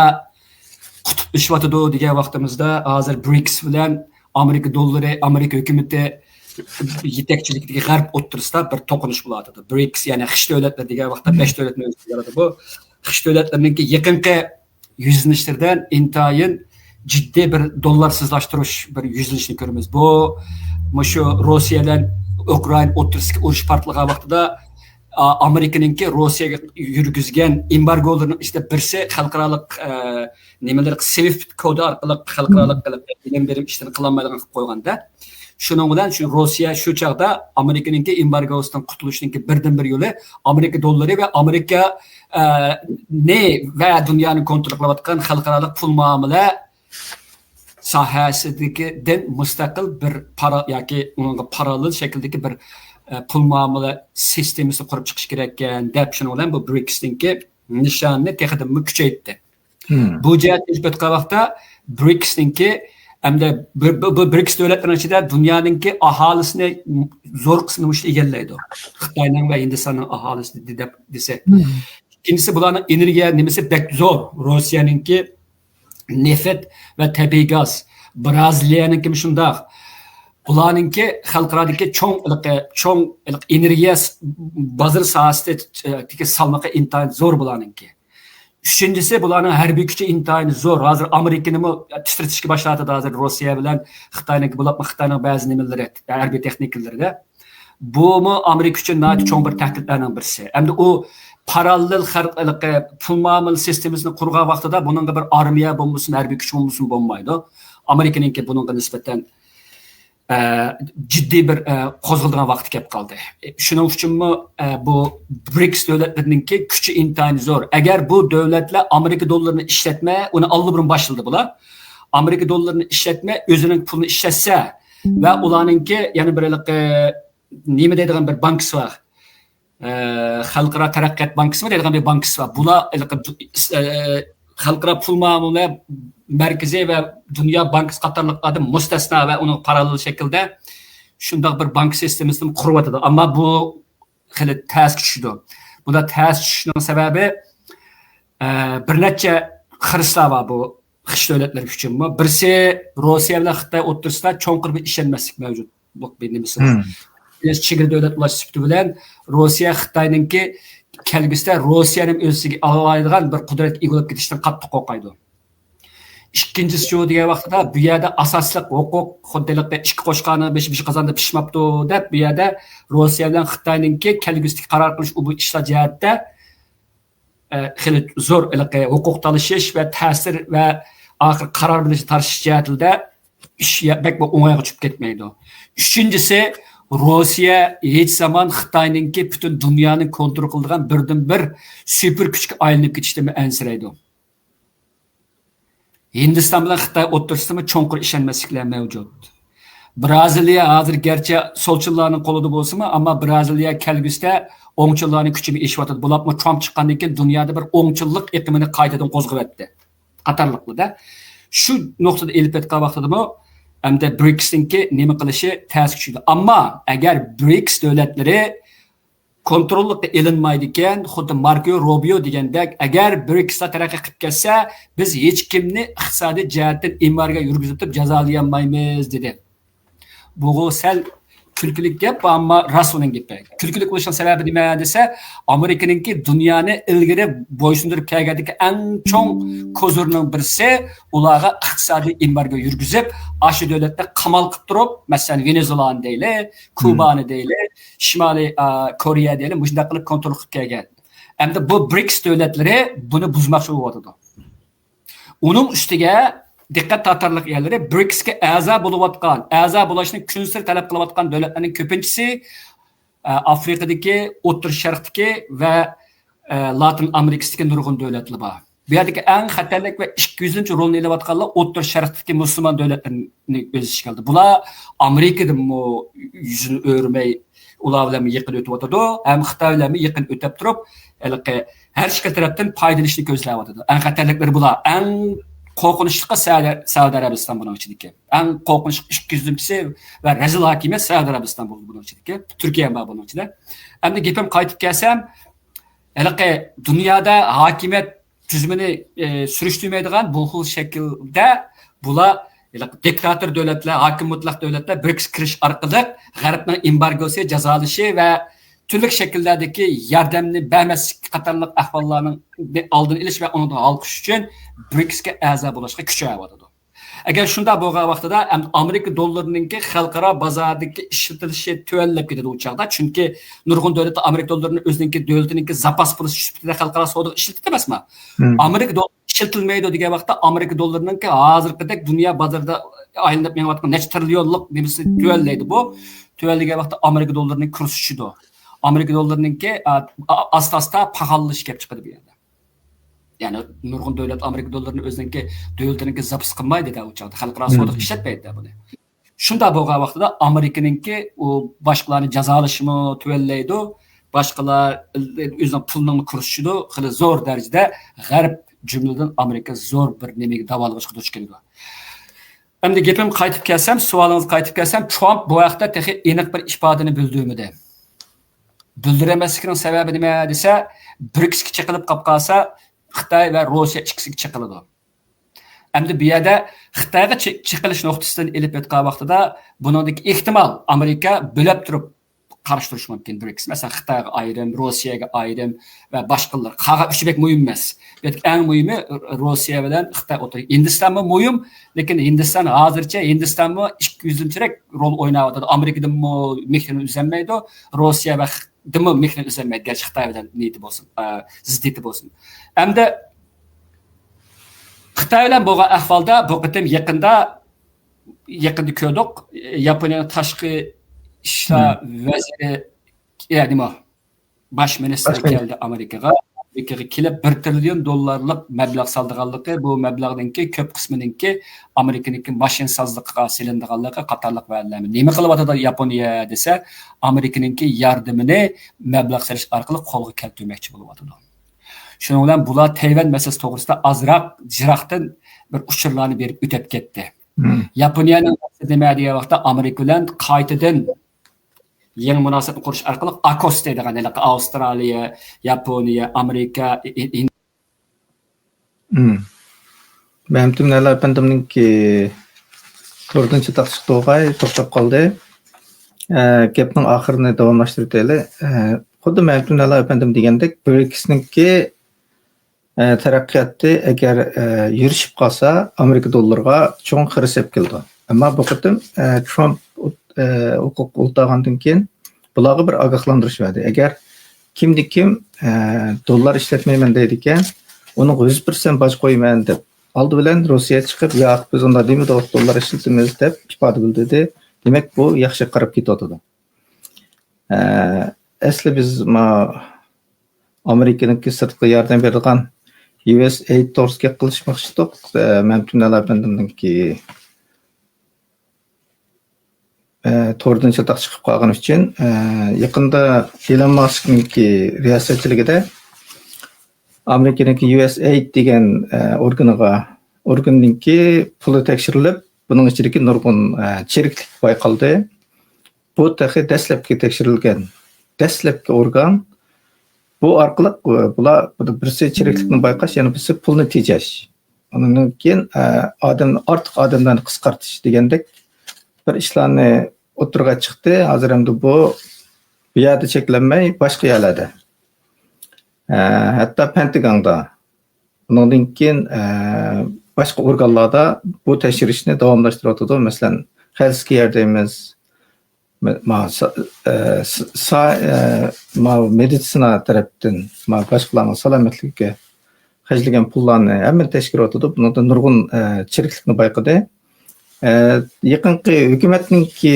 قۇتۇپلىشىۋاتىدۇ دېگەن ۋاقتىمىزدا، ھازىر برىكس بىلەن ئامېرىكا دوللىرى، ئامېرىكا ھۆكۈمىتى يېتەكچىلىكىدىكى غەرب ئوتتۇرىسىدا بىر توقۇنۇش بولۇۋاتىدۇ. برىكس، يەنى خىش دۆلەتلىرى دېگەن ۋاقىتتا بەش دۆلەتنى ئۆز ئىچىگە ئالىدۇ. بۇ خىش دۆلەتلىرىنىڭكى يېقىنقى يۈزلىنىشلىرىدىن ئىنتايىن جىددىي بىر دوللارسىزلاشتۇرۇش بىر يۈزلىنىشىنى كۆرىمىز. بۇ مۇشۇ روسىيە بىلەن ئۇكرائىنا ئوتتۇرىسىدىكى ئۇرۇش پارتلىغان ۋاقتىدا، ئا، ئامېرىكىنىڭكى روسىيەگە يۈرگۈزگەن ئېمبارگولىرىنىڭ ئىچىدە بىرسى خەلقئارالىق، ئە، نېمىلەر، سوئىفت كودى ئارقىلىق خەلقئارالىق قىلىپ ئېلان بېرىم ئىشلىرىنى قىلالمايدىغان قىلىپ قويغاندا، شۇنىڭ بىلەن شۇ روسىيە شۇ چاغدا ئامېرىكىنىڭكى ئېمبارگوسىدىن قۇتۇلۇشنىڭكى بىردىن بىر يولى ئامېرىكا دوللىرى ۋە ئامېرىكا، ئە، نى ۋە دۇنيانى كونترول قىلىۋاتقان خەلقئارالىق پۇل مۇئامىلە ساھەسىدىكىدىن مۇستەقىل بىر پارا-، ياكى ئۇنىڭغا پاراللېل شەكىلدىكى بىر، ئە، پۇل مۇئامىلە سىستېمىسى قۇرۇپ چىقىش كېرەككەن دەپ، شۇنىڭ بىلەن بۇ برىكسنىڭكى نىشانىنى تېخىدىنمۇ كۈچەيتتى. بۇ جەھەتتە ئېلىپ ئېيتقان ۋاقىتتا برىكسنىڭكى ھەمدە بۇ، بۇ، بۇ برىكس دۆلەتلىرىنىڭ ئىچىدە دۇنيانىڭكى ئاھالىسىنى زور قىسمىنى مۇشۇ ئىگىلەيدۇ. خىتاينىڭ ۋە ھىندىستاننىڭ ئاھالىسى دەپ دېسە. ئىككىنچىسى، بۇلارنىڭ ئېنېرگىيە نېمىسى بەك زور. روسىيەنىڭكى نېفىت ۋە تەبىئىي گاز. بىرازىلىيەنىڭكىمۇ شۇنداق. بۇلارنىڭكى خەلقئارادىكى چوڭ، چوڭ ئېنېرگىيە بازىرى ساھەسىدىكى سالمىقى ئىنتايىن زور بۇلارنىڭكى. ئۈچىنچىسى، بۇلارنىڭ ھەربىي كۈچى ئىنتايىن زور. ھازىر ئامېرىكىنىمۇ تىترىتىشكە باشلاۋاتىدۇ ھازىر روسىيە بىلەن خىتاينىڭكى، بولۇپمۇ خىتاينىڭ بەزى نېمىلىرى، ھەربىي تېخنىكىلىرىدە. بۇمۇ ئامېرىكا ئۈچۈن ناھايىتى چوڭ بىر تەھدىتلەرنىڭ بىرسى. ئەمدى ئۇ پاراللېل خەلق-، پۇل مۇئامىلە سىستېمىسىنى قۇرغان ۋاقتىدا بۇنىڭغا بىر ئارمىيە بولمىسۇن، ھەربىي كۈچ بولمىسۇن بولمايدۇ. ئامېرىكىنىڭكى بۇنىڭغا نىسبەتەن، ئە، جىددىي بىر، ئە، قوزغىلىدىغان ۋاقتى كەپ قالدى. شۇنىڭ ئۈچۈنمۇ، ئە، بۇ برىكس دۆلەتلىرىنىڭكى كۈچى ئىنتايىن زور. ئەگەر بۇ دۆلەتلەر ئامېرىكا دوللىرىنى ئىشلەتمەي، ئۇنى ئاللىبۇرۇن باشلىدى بۇلار. ئامېرىكا دوللىرىنى ئىشلەتمەي، ئۆزىنىڭ پۇلىنى ئىشلەتسە ۋە ئۇلارنىڭكى يەنە بىر ھېلىقى نېمە دەيدىغان بىر بانكىسى بار. ئە، خەلقئارا تەرەققىيات بانكىسىمۇ دەيدىغان بىر بانكىسى بار. بۇلار ھېلىقى، ئە، خەلقئارا پۇل مۇئامىلە مەركىزى ۋە دۇنيا بانكىسى قاتارلىقلاردىن مۇستەسنا ۋە ئۇنىڭ پاراللېل شەكىلدە شۇنداق بىر بانكا سىستېمىسىنى قۇرۇۋاتىدۇ. ئەمما بۇ خېلى تەسكە چۈشىدۇ. بۇنداق تەسكە چۈشۈشنىڭ سەۋەبى، ئە، بىر نەچچە خىرىسلار بار بۇ خىش دۆلەتلىرى ئۈچۈنمۇ. بىرسى، روسىيە بىلەن خىتاي ئوتتۇرىسىدا چوڭقۇر بىر ئىشەنمەسلىك مەۋجۇت. بۇ بىر نېمىسى بار. بىز چېگرا دۆلەت بولۇش سۈپىتى بىلەن روسىيە خىتاينىڭكى كەلگۈسىدە روسىيەنى ئۆز ئىچىگە ئالالايدىغان بىر قۇدرەتكە ئىگە بولۇپ كېتىشتىن قاتتىق قورقايدۇ. ئىككىنچىسى شۇ دېگەن ۋاقتىدا بۇ يەردە ئاساسلىق ھوقۇق، خۇددى ھېلىقى ئىككى قوشقاننىڭ بېشى بىر قازاندا پىشماپتۇ دەپ، بۇ يەردە روسىيە بىلەن خىتاينىڭكى كەلگۈسىدىكى قارار قىلىش بۇ ئىشلار جەھەتتە، ئە، خېلى زور ھېلىقى ھوقۇق تالىشىش ۋە تەسىر ۋە ئاخىر قارار بېرىش تارتىش جەھەتىدە ئىش يا-، بەك بىر ئوڭايغا چۈشۈپ كەتمەيدۇ. ئۈچىنچىسى، روسىيە ھېچ زامان خىتاينىڭكى پۈتۈن دۇنيانى كونترول قىلىدىغان بىردىنبىر سۈپۈر كۈچكە ئايلىنىپ كېتىشتىنمۇ ئەنسىرەيدۇ. ھىندىستان بىلەن خىتاي ئوتتۇرىسىدىمۇ چوڭقۇر ئىشەنمەسلىكلەر مەۋجۇت. بىرازىلىيە ھازىر گەرچە سولچىللارنىڭ قولىدا بولسىمۇ، ئەمما بىرازىلىيە كەلگۈسىدە ئوڭچىللارنىڭ كۈچىمۇ ئېشىۋاتىدۇ. بولۇپمۇ ترامپ چىققاندىن كېيىن دۇنيادا بىر ئوڭچىللىق ئېقىمىنى قايتىدىن قوزغىۋەتتى. قاتارلىقلىردا. شۇ نۇقتىدا ئېلىپ ئېيتقان ۋاقتىدىمۇ ئەمدى برىكسنىڭكى نېمە قىلىشى تەسكە چۈشىدۇ. ئەمما ئەگەر برىكس دۆلەتلىرى كونتروللۇققا ئېلىنمايدىكەن، خۇددى ماركو روبىيو دېگەندەك، ئەگەر برىكسلار تەرەققىي قىلىپ كەتسە، بىز ھېچكىمنى ئىقتىسادىي جەھەتتىن ئېمبارگو يۈرگۈزۈپ جازالىيالمايمىز، دېدى. بۇغۇ سەل كۈلكىلىك گەپ، ئەمما راست ئۇنىڭ گېپى. كۈلكىلىك بولۇشنىڭ سەۋەبى نېمە دېسە، ئامېرىكىنىڭكى دۇنيانى ئىلگىرى بويسۇندۇرۇپ كەلگەندىكى ئەڭ چوڭ كوزۇرنىڭ بىرسى، ئۇلارغا ئىقتىسادىي ئېمبارگو يۈرگۈزۈپ، ئاشۇ دۆلەتلەر قامال قىلىپ تۇرۇپ، مەسىلەن، ۋېنېزۇېلانى دەيلى، كۇبانى دەيلى، شىمالىي، ئا، كورېيە دەيلى، مۇشۇنداق قىلىپ كونترول قىلىپ كەلگەن. ئەمدى بۇ برىكس دۆلەتلىرى بۇنى بۇزماقچى بولۇۋاتىدۇ. ئۇنىڭ ئۈستىگە دىققەت تارتارلىق يەرلىرى، برىكسكە ئەزا بولۇۋاتقان، ئەزا بولۇشنى كۈنسېرى تەلەپ قىلىۋاتقان دۆلەتلەرنىڭ كۆپىنچىسى، ئە، ئافرىقىدىكى، ئوتتۇرا شەرقتىكى ۋە، ئە، لاتىن ئامېرىكىسىدىكى نۇرغۇن دۆلەتلەر بار. بۇ يەردىكى ئەڭ خەتەرلىك ۋە ئىككى يۈزىنچى رولنى ئېلىۋاتقانلار ئوتتۇرا شەرقتىكى مۇسۇلمان دۆلەتلىرىنى ئۆز ئىچىگە ئالدى. بۇلار ئامېرىكىدىنمۇ يۈزىنى ئۆرۈمەي، ئۇلار بىلەن يېقىن ئۆتۈۋاتىدۇ، ھەم خىتاي بىلەن يېقىن ئۆتەپ تۇرۇپ، ھېلىقى ھەر ئىككى تەرەپتىن پايدىلىنىشنى كۆزلەۋاتىدۇ. ئەڭ خەتەرلىكلىرى بۇلار. ئەڭ قورقۇنچلۇقى سەئۇدى، سەئۇدى ئەرەبىستان بۇنىڭ ئىچىدىكى. ئەڭ قورقۇنچلۇق ئىككى يۈزىنچىسى ۋە رەزىل ھاكىمىيەت سەئۇدى ئەرەبىستان بولىدۇ بۇنىڭ ئىچىدىكى. تۈركىيە ھەم بار بۇنىڭ ئىچىدە. ئەمدى گېپىم قايتىپ كەلسەم، ھېلىقى دۇنيادا ھاكىمىيەت تۈزۈمىنى، ئى، سۈرۈشتۈرمەيدىغان بۇ خىل شەكىلدە بۇلار ھېلىقى دىكتاتور دۆلەتلەر، ھاكىم مۇتلەق دۆلەتلەر برىكسكە كىرىش ئارقىلىق غەربنىڭ ئېمبارگوسى، جازالىشى ۋە تۈرلۈك شەكىللەردىكى ياردەمنى بەرمەسلىك قاتارلىق ئەھۋاللارنىڭ ئالدىنى ئېلىش ۋە ئۇنىڭدىن ھالقىش ئۈچۈن برىكسكە ئەزا بولۇشقا كۈچەۋاتىدۇ. ئەگەر شۇنداق بولغان ۋاقتىدا، ئەمدى ئامېرىكا دوللىرىنىڭكى خەلقئارا بازاردىكى ئىشلىتىلىشى تۆۋەنلەپ كېتىدۇ ئۇ چاغدا. چۈنكى نۇرغۇن دۆلەتلەر ئامېرىكا دوللىرىنى ئۆزىنىڭكى دۆلىتىنىڭكى زاپاس پۇلى سۈپىتىدە خەلقئارا سودىغا ئىشلىتىدۇ ئەمەسمۇ؟ مم. ئامېرىكا دوللىرى ئىشلىتىلمەيدۇ دېگەن ۋاقىتتا، ئامېرىكا دوللىرىنىڭكى ھازىرقىدەك دۇنيا بازىرىدا ئايلىنىپ مېڭىۋاتقان نەچچە تىرىليونلۇق نېمىسى تۆۋەنلەيدۇ بۇ. تۆۋەنلىگەن ۋاقىتتا ئامېرىكا دوللىرىنىڭ كۇرسى چۈشىدۇ. ئامېرىكا دوللىرىنىڭكى، ئا، ئا، ئاستا-ئاستا پاخاللىشىش كېلىپ چىقىدۇ بۇ يەردە. يەنى نۇرغۇن دۆلەت ئامېرىكا دوللىرىنى ئۆزىنىڭكى دۆلىتىنىڭكى زاپىسى قىلمايدۇ-دە ئۇ چاغدا. خەلقئارا سودىغا ئىشلەتمەيدۇ-دە بۇنى. شۇنداق بولغان ۋاقتىدا ئامېرىكىنىڭكى ئۇ باشقىلارنى جازالىشىمۇ تۆۋەنلەيدۇ. باشقىلار ئۆزىنىڭ پۇلىنىڭ كۇرسى چۈشىدۇ. خېلى زور دەرىجىدە غەرب، جۈملىدىن ئامېرىكا زور بىر نېمىگە، داۋالغۇشقا دۇچ كېلىدۇ. ئەمدى گېپىمگە قايتىپ كەلسەم، سوئالىڭىزغا قايتىپ كەلسەم، ترامپ بۇ ھەقتە تېخى ئېنىق بىر ئىپادىنى بىلدۈرمىدى. بىلدۈرەلمەسلىكىنىڭ سەۋەبى نېمە دېسە، برىكسكە چېقىلىپ قاپ قالسا، خىتاي ۋە روسىيە ئىككىسىگە چېقىلىدۇ. ئەمدى بۇ يەردە خىتايغا چې-، چېقىلىش نۇقتىسىدىن ئېلىپ ئېيتقان ۋاقتىدا، بۇنىڭدىكى ئېھتىمال ئامېرىكا بۆلەپ تۇرۇپ قارشى تۇرۇشى مۇمكىن برىكس. مەسىلەن، خىتايغا ئايرىم، روسىيەگە ئايرىم ۋە باشقىلار. قالغان ئۈچى بەك مۇھىم ئەمەس. بۇ يەردىكى ئەڭ مۇھىمى روسىيە بىلەن خىتاي ئوتتۇرا. ھىندىستانمۇ مۇھىم، لېكىن ھىندىستان ھازىرچە، ھىندىستانمۇ ئىككى يۈزىنچىرەك رول ئويناۋاتىدۇ. ئامېرىكىدىنمۇ مېھرىنى ئۈزەلمەيدۇ، روسىيە ۋە خ-، دىنمۇ مېھرىنى ئۈزەلمەيدۇ، گەرچە خىتاي بىلەن نىيىتى بولسۇن، ئە، زىددىيىتى بولسۇن. ئەمدى خىتاي بىلەن بولغان ئەھۋالدا بۇ قېتىم يېقىندا، يېقىندا كۆردۇق، ياپونىيەنىڭ تاشقى ئىشلار ۋەزىرى، يا، نېمە، باش مىنىستىرى كەلدى ئامېرىكىغا. ئامېرىكىغا كېلىپ، بىر تىرىليون دوللارلىق مەبلەغ سالىدىغانلىقى، بۇ مەبلەغنىڭكى كۆپ قىسمىنىڭكى ئامېرىكىنىڭكى ماشىنىسازلىقىغا سېلىنىدىغانلىقى قاتارلىق ۋەدىلەرنى. نېمە قىلىۋاتىدۇ ياپونىيە دېسە، ئامېرىكىنىڭكى ياردىمىنى مەبلەغ سېلىش ئارقىلىق قولغا كەلتۈرمەكچى بولۇۋاتىدۇ. شۇنىڭ بىلەن بۇلار تەيۋەن مەسىلىسى توغرىسىدا ئازراق يىراقتىن بىر ئۇچۇرلارنى بېرىپ ئۆتۈپ كەتتى. ياپونىيەنىڭ مەقسىتى نېمە دېگەن ۋاقىتتا، ئامېرىكا بىلەن قايتىدىن يېڭى مۇناسىۋەتنى قۇرۇش ئارقىلىق ئاكوس دەيدىغان، ھېلىقى ئاۋسترالىيە، ياپونىيە، ئامېرىكا، ئى-، ئى-، ئىن- مم. مەمتىمىن ئەلا ئەپەندىمنىڭكى توردىن چاتاق چىقتى، توختاپ قالدى. ئە، گەپنىڭ ئاخىرىنى داۋاملاشتۇرۇۋېتەيلى. ئە، خۇددى مەمتىمىن ئەلا ئەپەندىم دېگەندەك، برىكسنىڭكى، ئە، تەرەققىياتى ئەگەر، ئە، يۈرۈشۈپ قالسا، ئامېرىكا دوللىرىغا چوڭ خىرىس ئېلىپ كېلىدۇ. ئەمما بۇ قېتىم، ئە، ترامپ ئۇت-، ئە، ھوقۇق ئۇلتاغاندىن كېيىن بۇلارغا بىر ئاگاھلاندۇرۇش بەردى. ئەگەر كىمدە كىم، ئە، دوللار ئىشلەتمەيمەن دەيدىكەن، ئۇنىڭغا يۈز پىرسەنت باج قويىمەن دەپ، ئالدى بىلەن روسىيە چىقىپ، ياق، بىز ئۇنداق دېمىدۇق، دوللار ئىشلىتىمىز دەپ ئىپادە بىلدۈردى. دېمەك، بۇ ياخشى قاراپ كېتىۋاتىدۇ. ئە، ئەسلى بىز ما-، ئامېرىكىنىڭكى سىرتقا ياردەم بېرىدىغان يۇ ئېس ئېيد توغرىسىدا گەپ قىلىشماقچى ئىدۇق. ئە، مەمتىمىن ئەلا ئەپەندىمنىڭكى، ئە، توردىن چاتاق چىقىپ قالغىنى ئۈچۈن، ئە، يېقىندا ئېلون ماسكنىڭكى رىياسەتچىلىكىدە ئامېرىكىنىڭكى يۇ ئېس ئېيد دېگەن، ئە، ئورگىنىغا، ئورگىنىنىڭكى پۇلى تەكشۈرۈلۈپ، بۇنىڭ ئىچىدىكى نۇرغۇن، ئە، چىرىكلىك بايقالدى. بۇ تېخى دەسلەپكى تەكشۈرۈلگەن، دەسلەپكى ئورگان. بۇ ئارقىلىق، ئە، بۇلار بىرسى چىرىكلىكنى بايقاش، يەنە بىرسى پۇلنى تېجەش. ئۇنىڭدىن كېيىن، ئە، ئادەم، ئارتۇق ئادەملەرنى قىسقارتىش دېگەندەك بىر ئىشلارنى ئوتتۇرىغا چىقتى. ھازىر ئەمدى بۇ، بۇ يەردە چەكلەنمەي، باشقا يەرلەردە، ئە، ھەتتا پەنتىگاندا، ئۇنىڭدىن كېيىن، ئە، باشقا ئورگانلاردا بۇ تەكشۈرۈشنى داۋاملاشتۇرۇۋاتىدۇ. مەسىلەن، خەلسكېيەر دەيمىز، مە-، ما-، سا-، ئە، س-، سا-، ئە، ما-، مېدىتسىنا تەرەپتىن، ما-، باشقىلارنىڭ سالامەتلىكىگە خەجلىگەن پۇللارنى ھەممىنى تەكشۈرۈۋاتىدۇ. بۇنىڭدا نۇرغۇن، ئە، چىرىكلىكنى بايقىدى. ئە، يېقىنقى ھۆكۈمەتنىڭكى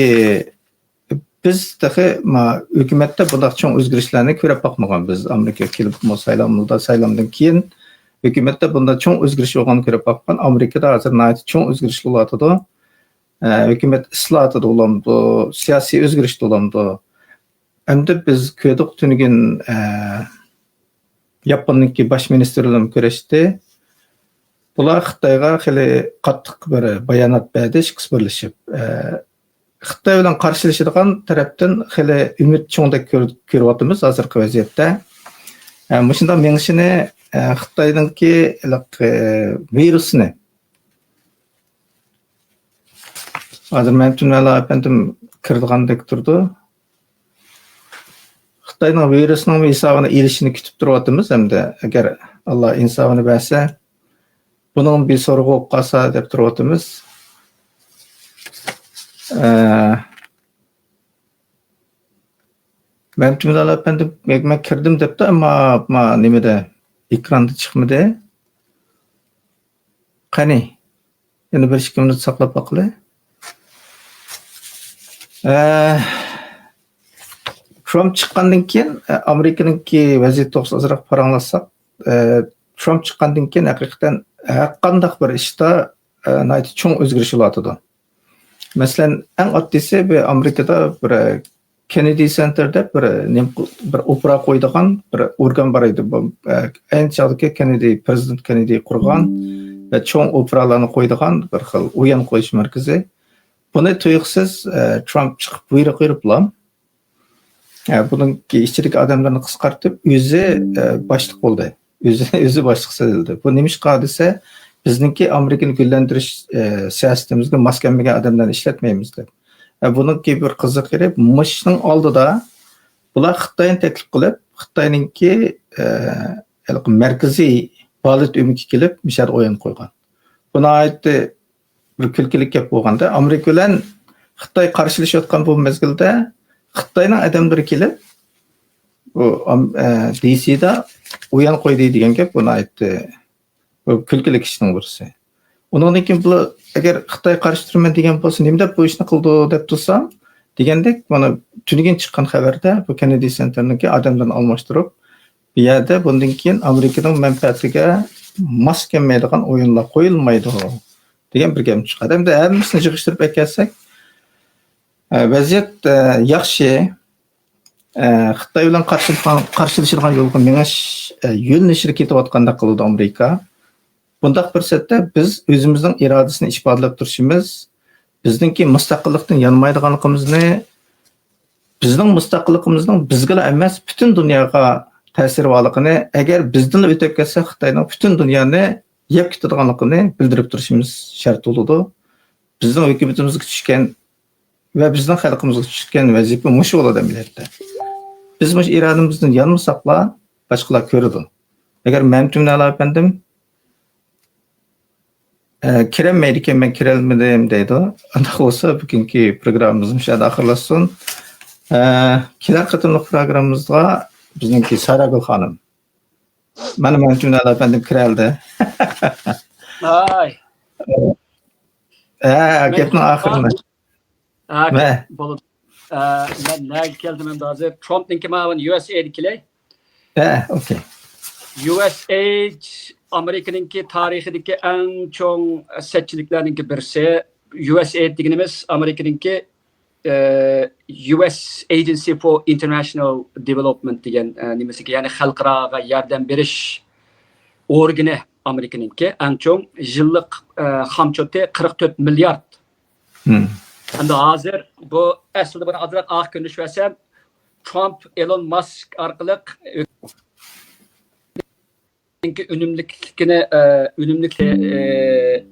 بىز تېخى ما ھۆكۈمەتتە بۇنداق چوڭ ئۆزگىرىشلەرنى كۆرۈپ باقمىغان. بىز ئامېرىكىغا كېلىپ، بۇ سايلامدا، سايلامدىن كېيىن ھۆكۈمەتتە بۇنداق چوڭ ئۆزگىرىش بولغاننى كۆرۈپ باقمىغان. ئامېرىكىدا ھازىر ناھايىتى چوڭ ئۆزگىرىش بولۇۋاتىدۇ. ئە، ھۆكۈمەت ئىسلاھاتىدا بولامدۇ، سىياسىي ئۆزگىرىشتە بولامدۇ؟ ئەمدى بىز كۆردۇق تۈنۈگۈن، ئە، ياپوننىڭكى باش مىنىستىرى بىلەن كۆرۈشتى. بۇلار خىتايغا خېلى قاتتىق بىر بايانات بەردى، ئىككىسى بىرلىشىپ. ئە، خىتاي بىلەن قارشىلىشىدىغان تەرەپتىن خېلى ئۈمىد چوڭدەك كۆر-، كۆرۈۋاتىمىز ھازىرقى ۋەزىيەتتە. ئە، مۇشۇنداق مېڭىشىنى، ئە، خىتاينىڭكى ھېلىقى، ئە، ۋىرۇسىنى، ھازىر مەمتىمىن ئەلا ئەپەندىم كىرىدىغاندەك تۇرىدۇ. خىتاينىڭ ۋىرۇسنىڭ ھېسابىنى ئېلىشىنى كۈتۈپ تۇرۇۋاتىمىز ھەمدە ئەگەر ئاللا ئىنسابىنى بەرسە، بۇنىڭ بىر سورىقى بولۇپ قالسا دەپ تۇرۇۋاتىمىز. ئە، مەمتىمىن ئەلا ئەپەندىم، مەن كىردىم دەپتۇ، ئەمما، ئەمما نېمىدە، ئېكراندا چىقمىدى. قېنى، يەنە بىر ئىككى مىنۇت ساقلاپ باقىلى. ئە، ترامپ چىققاندىن كېيىن، ئە، ئامېرىكىنىڭكى ۋەزىيىتى توغرىسىدا ئازراق پاراڭلاشساق، ئە، ترامپ چىققاندىن كېيىن ھەقىقەتەن ھەرقانداق بىر ئىشتا، ئە، ناھايىتى چوڭ ئۆزگىرىش بولۇۋاتىدۇ. مەسىلەن، ئەڭ ئاددىيسى، بىر ئامېرىكىدا بىر كېننېدى سېنتېر دەپ بىر نېمە، بىر ئوپېرا قويىدىغان بىر ئورگان بار ئىدى. بۇ، ئە، ئەينى چاغدىكى كېننېدى، پىرېزىدېنت كېننېدى قۇرغان ۋە چوڭ ئوپېرالارنى قويىدىغان بىر خىل ئويۇن قويۇش مەركىزى. بۇنى تۇيۇقسىز، ئە، ترامپ چىقىپ بۇيرۇق بېرىپلا، ئە، بۇنىڭكى ئىچىدىكى ئادەملەرنى قىسقارتىپ، ئۆزى، ئە، باشلىق بولدى. ئۆزى، ئۆزى باشلىق سېلىندى. بۇ نېمىشقا دېسە، بىزنىڭكى ئامېرىكىنى گۈللەندۈرۈش، ئە، سىياسىتىمىزگە ماس كەلمىگەن ئادەملەرنى ئىشلەتمەيمىز دەپ. ئە، بۇنىڭكى بىر قىزىق يېرى، مۇشۇنىڭ ئالدىدا بۇلار خىتاينى تەكلىپ قىلىپ، خىتاينىڭكى، ئە، ھېلىقى مەركىزىي بالېت ئۆمىكى كېلىپ، مۇشۇ يەردە ئويۇن قويغان. بۇ ناھايىتى بىر كۈلكىلىك گەپ بولغاندا، ئامېرىكا بىلەن خىتاي قارشىلىشىۋاتقان بۇ مەزگىلدە خىتاينىڭ ئادەملىرى كېلىپ، بۇ، ئام-، ئە، دى سىدا ئويۇن قويدى دېگەن گەپ، بۇ ناھايىتى بۇ كۈلكىلىك ئىشنىڭ بىرسى. ئۇنىڭدىن كېيىن بۇلار ئەگەر خىتاي قارشى تۇرىمەن دېگەن بولسا، نېمە دەپ بۇ ئىشنى قىلىدۇ دەپ تۇرسام، دېگەندەك، مانا تۈنۈگۈن چىققان خەۋەردە بۇ كېننېدى سېنتېرنىڭكى ئادەملىرىنى ئالماشتۇرۇپ، بۇ يەردە بۇندىن كېيىن ئامېرىكىنىڭ مەنپەئەتىگە ماس كەلمەيدىغان ئويۇنلار قويۇلمايدۇ دېگەن بىر گەپ چىققان. ئەمدى ھەممىسىنى يىغىشتۇرۇپ ئەكەلسەك، ئە، ۋەزىيەت، ئە، ياخشى. ئە، خىتاي بىلەن قارشىلىشىدىغان، قارشىلىشىدىغان يولغا مېڭىش، ئە، يۆنىلىشىدە كېتىۋاتقاندەك قىلىدۇ ئامېرىكا. بۇنداق پۇرسەتتە بىز ئۆزىمىزنىڭ ئىرادىسىنى ئىپادىلەپ تۇرۇشىمىز، بىزنىڭكى مۇستەقىللىقتىن يانمايدىغانلىقىمىزنى، بىزنىڭ مۇستەقىللىقىمىزنىڭ بىزگىلا ئەمەس، پۈتۈن دۇنياغا تەسىرى بارلىقىنى، ئەگەر بىزدىنلا ئۆتۈپ كەتسە، خىتاينىڭ پۈتۈن دۇنيانى يەپ كېتىدىغانلىقىنى بىلدۈرۈپ تۇرۇشىمىز شەرت بولىدۇ. بىزنىڭ ھۆكۈمىتىمىزگە چۈشكەن ۋە بىزنىڭ خەلقىمىزگە چۈشكەن ۋەزىپە مۇشۇ بولىدۇ ئەمەلىيەتتە. بىز مۇشۇ ئىرادىمىزدىن يانمىساقلا، باشقىلار كۆرىدۇ. ئەگەر مەمتىمىن ئەلا ئەپەندىم، ئە، كىرەلمەيدىكەن، مەن كىرەلمىدىم دەيدۇ. ئۇنداق بولسا، بۈگۈنكى پروگراممىمىز مۇشۇ يەردە ئاخىرلاشسۇن. ئە، كېلەر قېتىملىق پروگراممىمىزغا بىزنىڭكى ساراگۈل خانىم. مانا مەمتىمىن ئەلا ئەپەندىم كىرەلدى. ھاي. ھە، مەن گەپنىڭ ئاخىرىنى. ھە، مە. بولىدۇ. ئە، مەن نەگە كەلدىم ئەمدى ھازىر؟ ترامپنىڭكى ماۋۇ يۇ ئېس ئېي دە كېلەي. ھە، ئوكەي. يۇ ئېس ئېي ئامېرىكىنىڭكى تارىخىدىكى ئەڭ چوڭ سەتچىلىكلەرنىڭكى بىرسى. يۇ ئېس ئېي دېگىنىمىز ئامېرىكىنىڭكى، ئە، يۇ ئېس Agency for International Development دېگەن، ئە، نېمىسىكى، يەنى خەلقئاراغا ياردەم بېرىش ئورگىنى ئامېرىكىنىڭكى. ئەڭ چوڭ يىللىق، ئە، خامچوتى قىرىق تۆت مىليارد. مم. ئەمدى ھازىر بۇ ئەسلىدە بۇنى ئازراق ئاق كۆرۈنۈش بەرسەم، ترامپ ئېلون ماسك ئارقىلىق ئۈنۈملۈكلۈكىنى، ئە، ئۈنۈملۈك، ئە،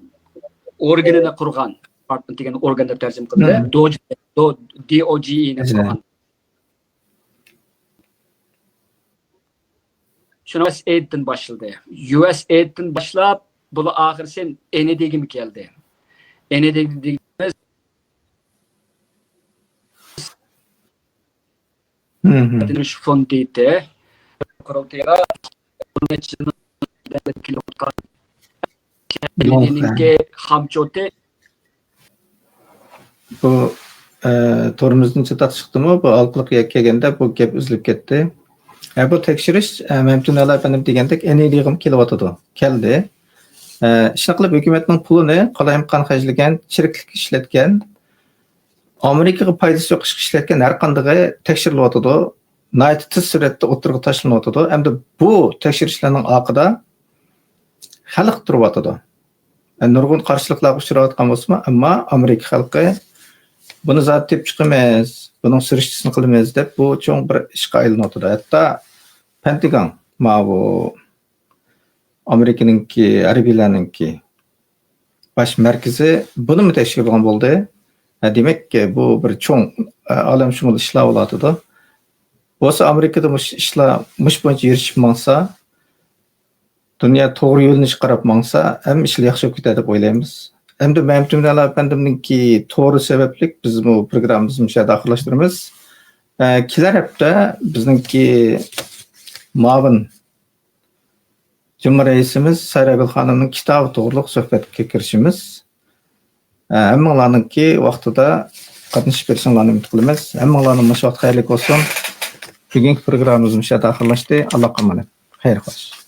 ئورگىنىنى قۇرغان، دېپارتمېنت دېگەن ئورگان دەپ تەرجىمە قىلدى. مم. دوج-، دو-، دى ئو جى ئېي نى قۇرغان. شۇنىڭ يۇ ئېس ئېي دىن باشلىدى. يۇ ئېس ئېي دىن باشلاپ، بۇلار ئاخىرسى ئېن ئېي دى گىمۇ كەلدى. ئېن ئېي دى گىمۇ دېگىنىمىز مم. فوند دەيدۇ. قۇرۇلتىيىغا بىر نەچچە يىلدىن بېرى كېلىۋاتقان ئېن ئېي دى نىڭكى خامچوتى. بۇ ئە، تورىمىزدىن چاتاق چىقتىمۇ، بۇ ھالقىلىق يەككە كەلگەندە بۇ گەپ ئۈزۈلۈپ كەتتى. ئە، بۇ تەكشۈرۈش، ئە، مەمتىمىن ئەلا ئەپەندىم دېگەندەك، ئېنىلىغىمۇ كېلىۋاتىدۇ. كەلدى. ئە، ئىشنى قىلىپ ھۆكۈمەتنىڭ پۇلىنى قالايمىقان خەجلىگەن، چىرىكلىككە ئىشلەتكەن، ئامېرىكىغا پايدىسى يوق ئىشقا ئىشلەتكەن ھەر قاندىقى تەكشۈرۈلۈۋاتىدۇ. ناھايىتى تېز سۈرئەتتە ئوتتۇرىغا تاشلىنىۋاتىدۇ. ئەمدى بۇ تەكشۈرۈشلەرنىڭ ئارقىدا خەلق تۇرۇۋاتىدۇ. نۇرغۇن قارشىلىقلارغا ئۇچراۋاتقان بولسىمۇ، ئەمما ئامېرىكا خەلقى بۇنى زادى تېپىپ چىقىمىز، بۇنىڭ سۈرۈشتىسىنى قىلىمىز دەپ، بۇ چوڭ بىر ئىشقا ئايلىنىۋاتىدۇ. ھەتتا پەنتىگان، ماۋۇ ئامېرىكىنىڭكى ھەربىيلەرنىڭكى باش مەركىزى بۇنىمۇ تەكشۈرىدىغان بولدى. ھە، دېمەك، بۇ بىر چوڭ، ئالەمشۇمۇل ئىشلار بولۇۋاتىدۇ. بولسا ئامېرىكىدا مۇشۇ ئىشلار مۇشۇ بويىچە يۈرۈشۈپ ماڭسا، دۇنيا توغرا يۆنىلىشكە قاراپ ماڭسا، ھەممە ئىشلار ياخشى بولۇپ كېتەر دەپ ئويلايمىز. ئەمدى مەمتىمىن ئەلا ئەپەندىمنىڭكى تورى سەۋەبلىك بىزمۇ پروگراممىمىزنى مۇشۇ يەردە ئاخىرلاشتۇرىمىز. ئە، كېلەر ھەپتە بىزنىڭكى مۇئاۋىن جۇمھۇر رەئىسىمىز سايراگۈل خانىمنىڭ كىتابى توغرۇلۇق سۆھبەتكە كىرىشىمىز. ئە، ھەممىڭلارنىڭكى ۋاقتىدا قاتنىشىپ بېرىشىڭلارنى ئۈمىد قىلىمىز. ھەممىڭلارنىڭ مۇشۇ ۋاقتى خەيرلىك بولسۇن. بۈگۈنكى پروگراممىمىزنى مۇشۇ يەردە ئاخىرلاشتى. ئاللاغا ئامانەت. خەير خوش.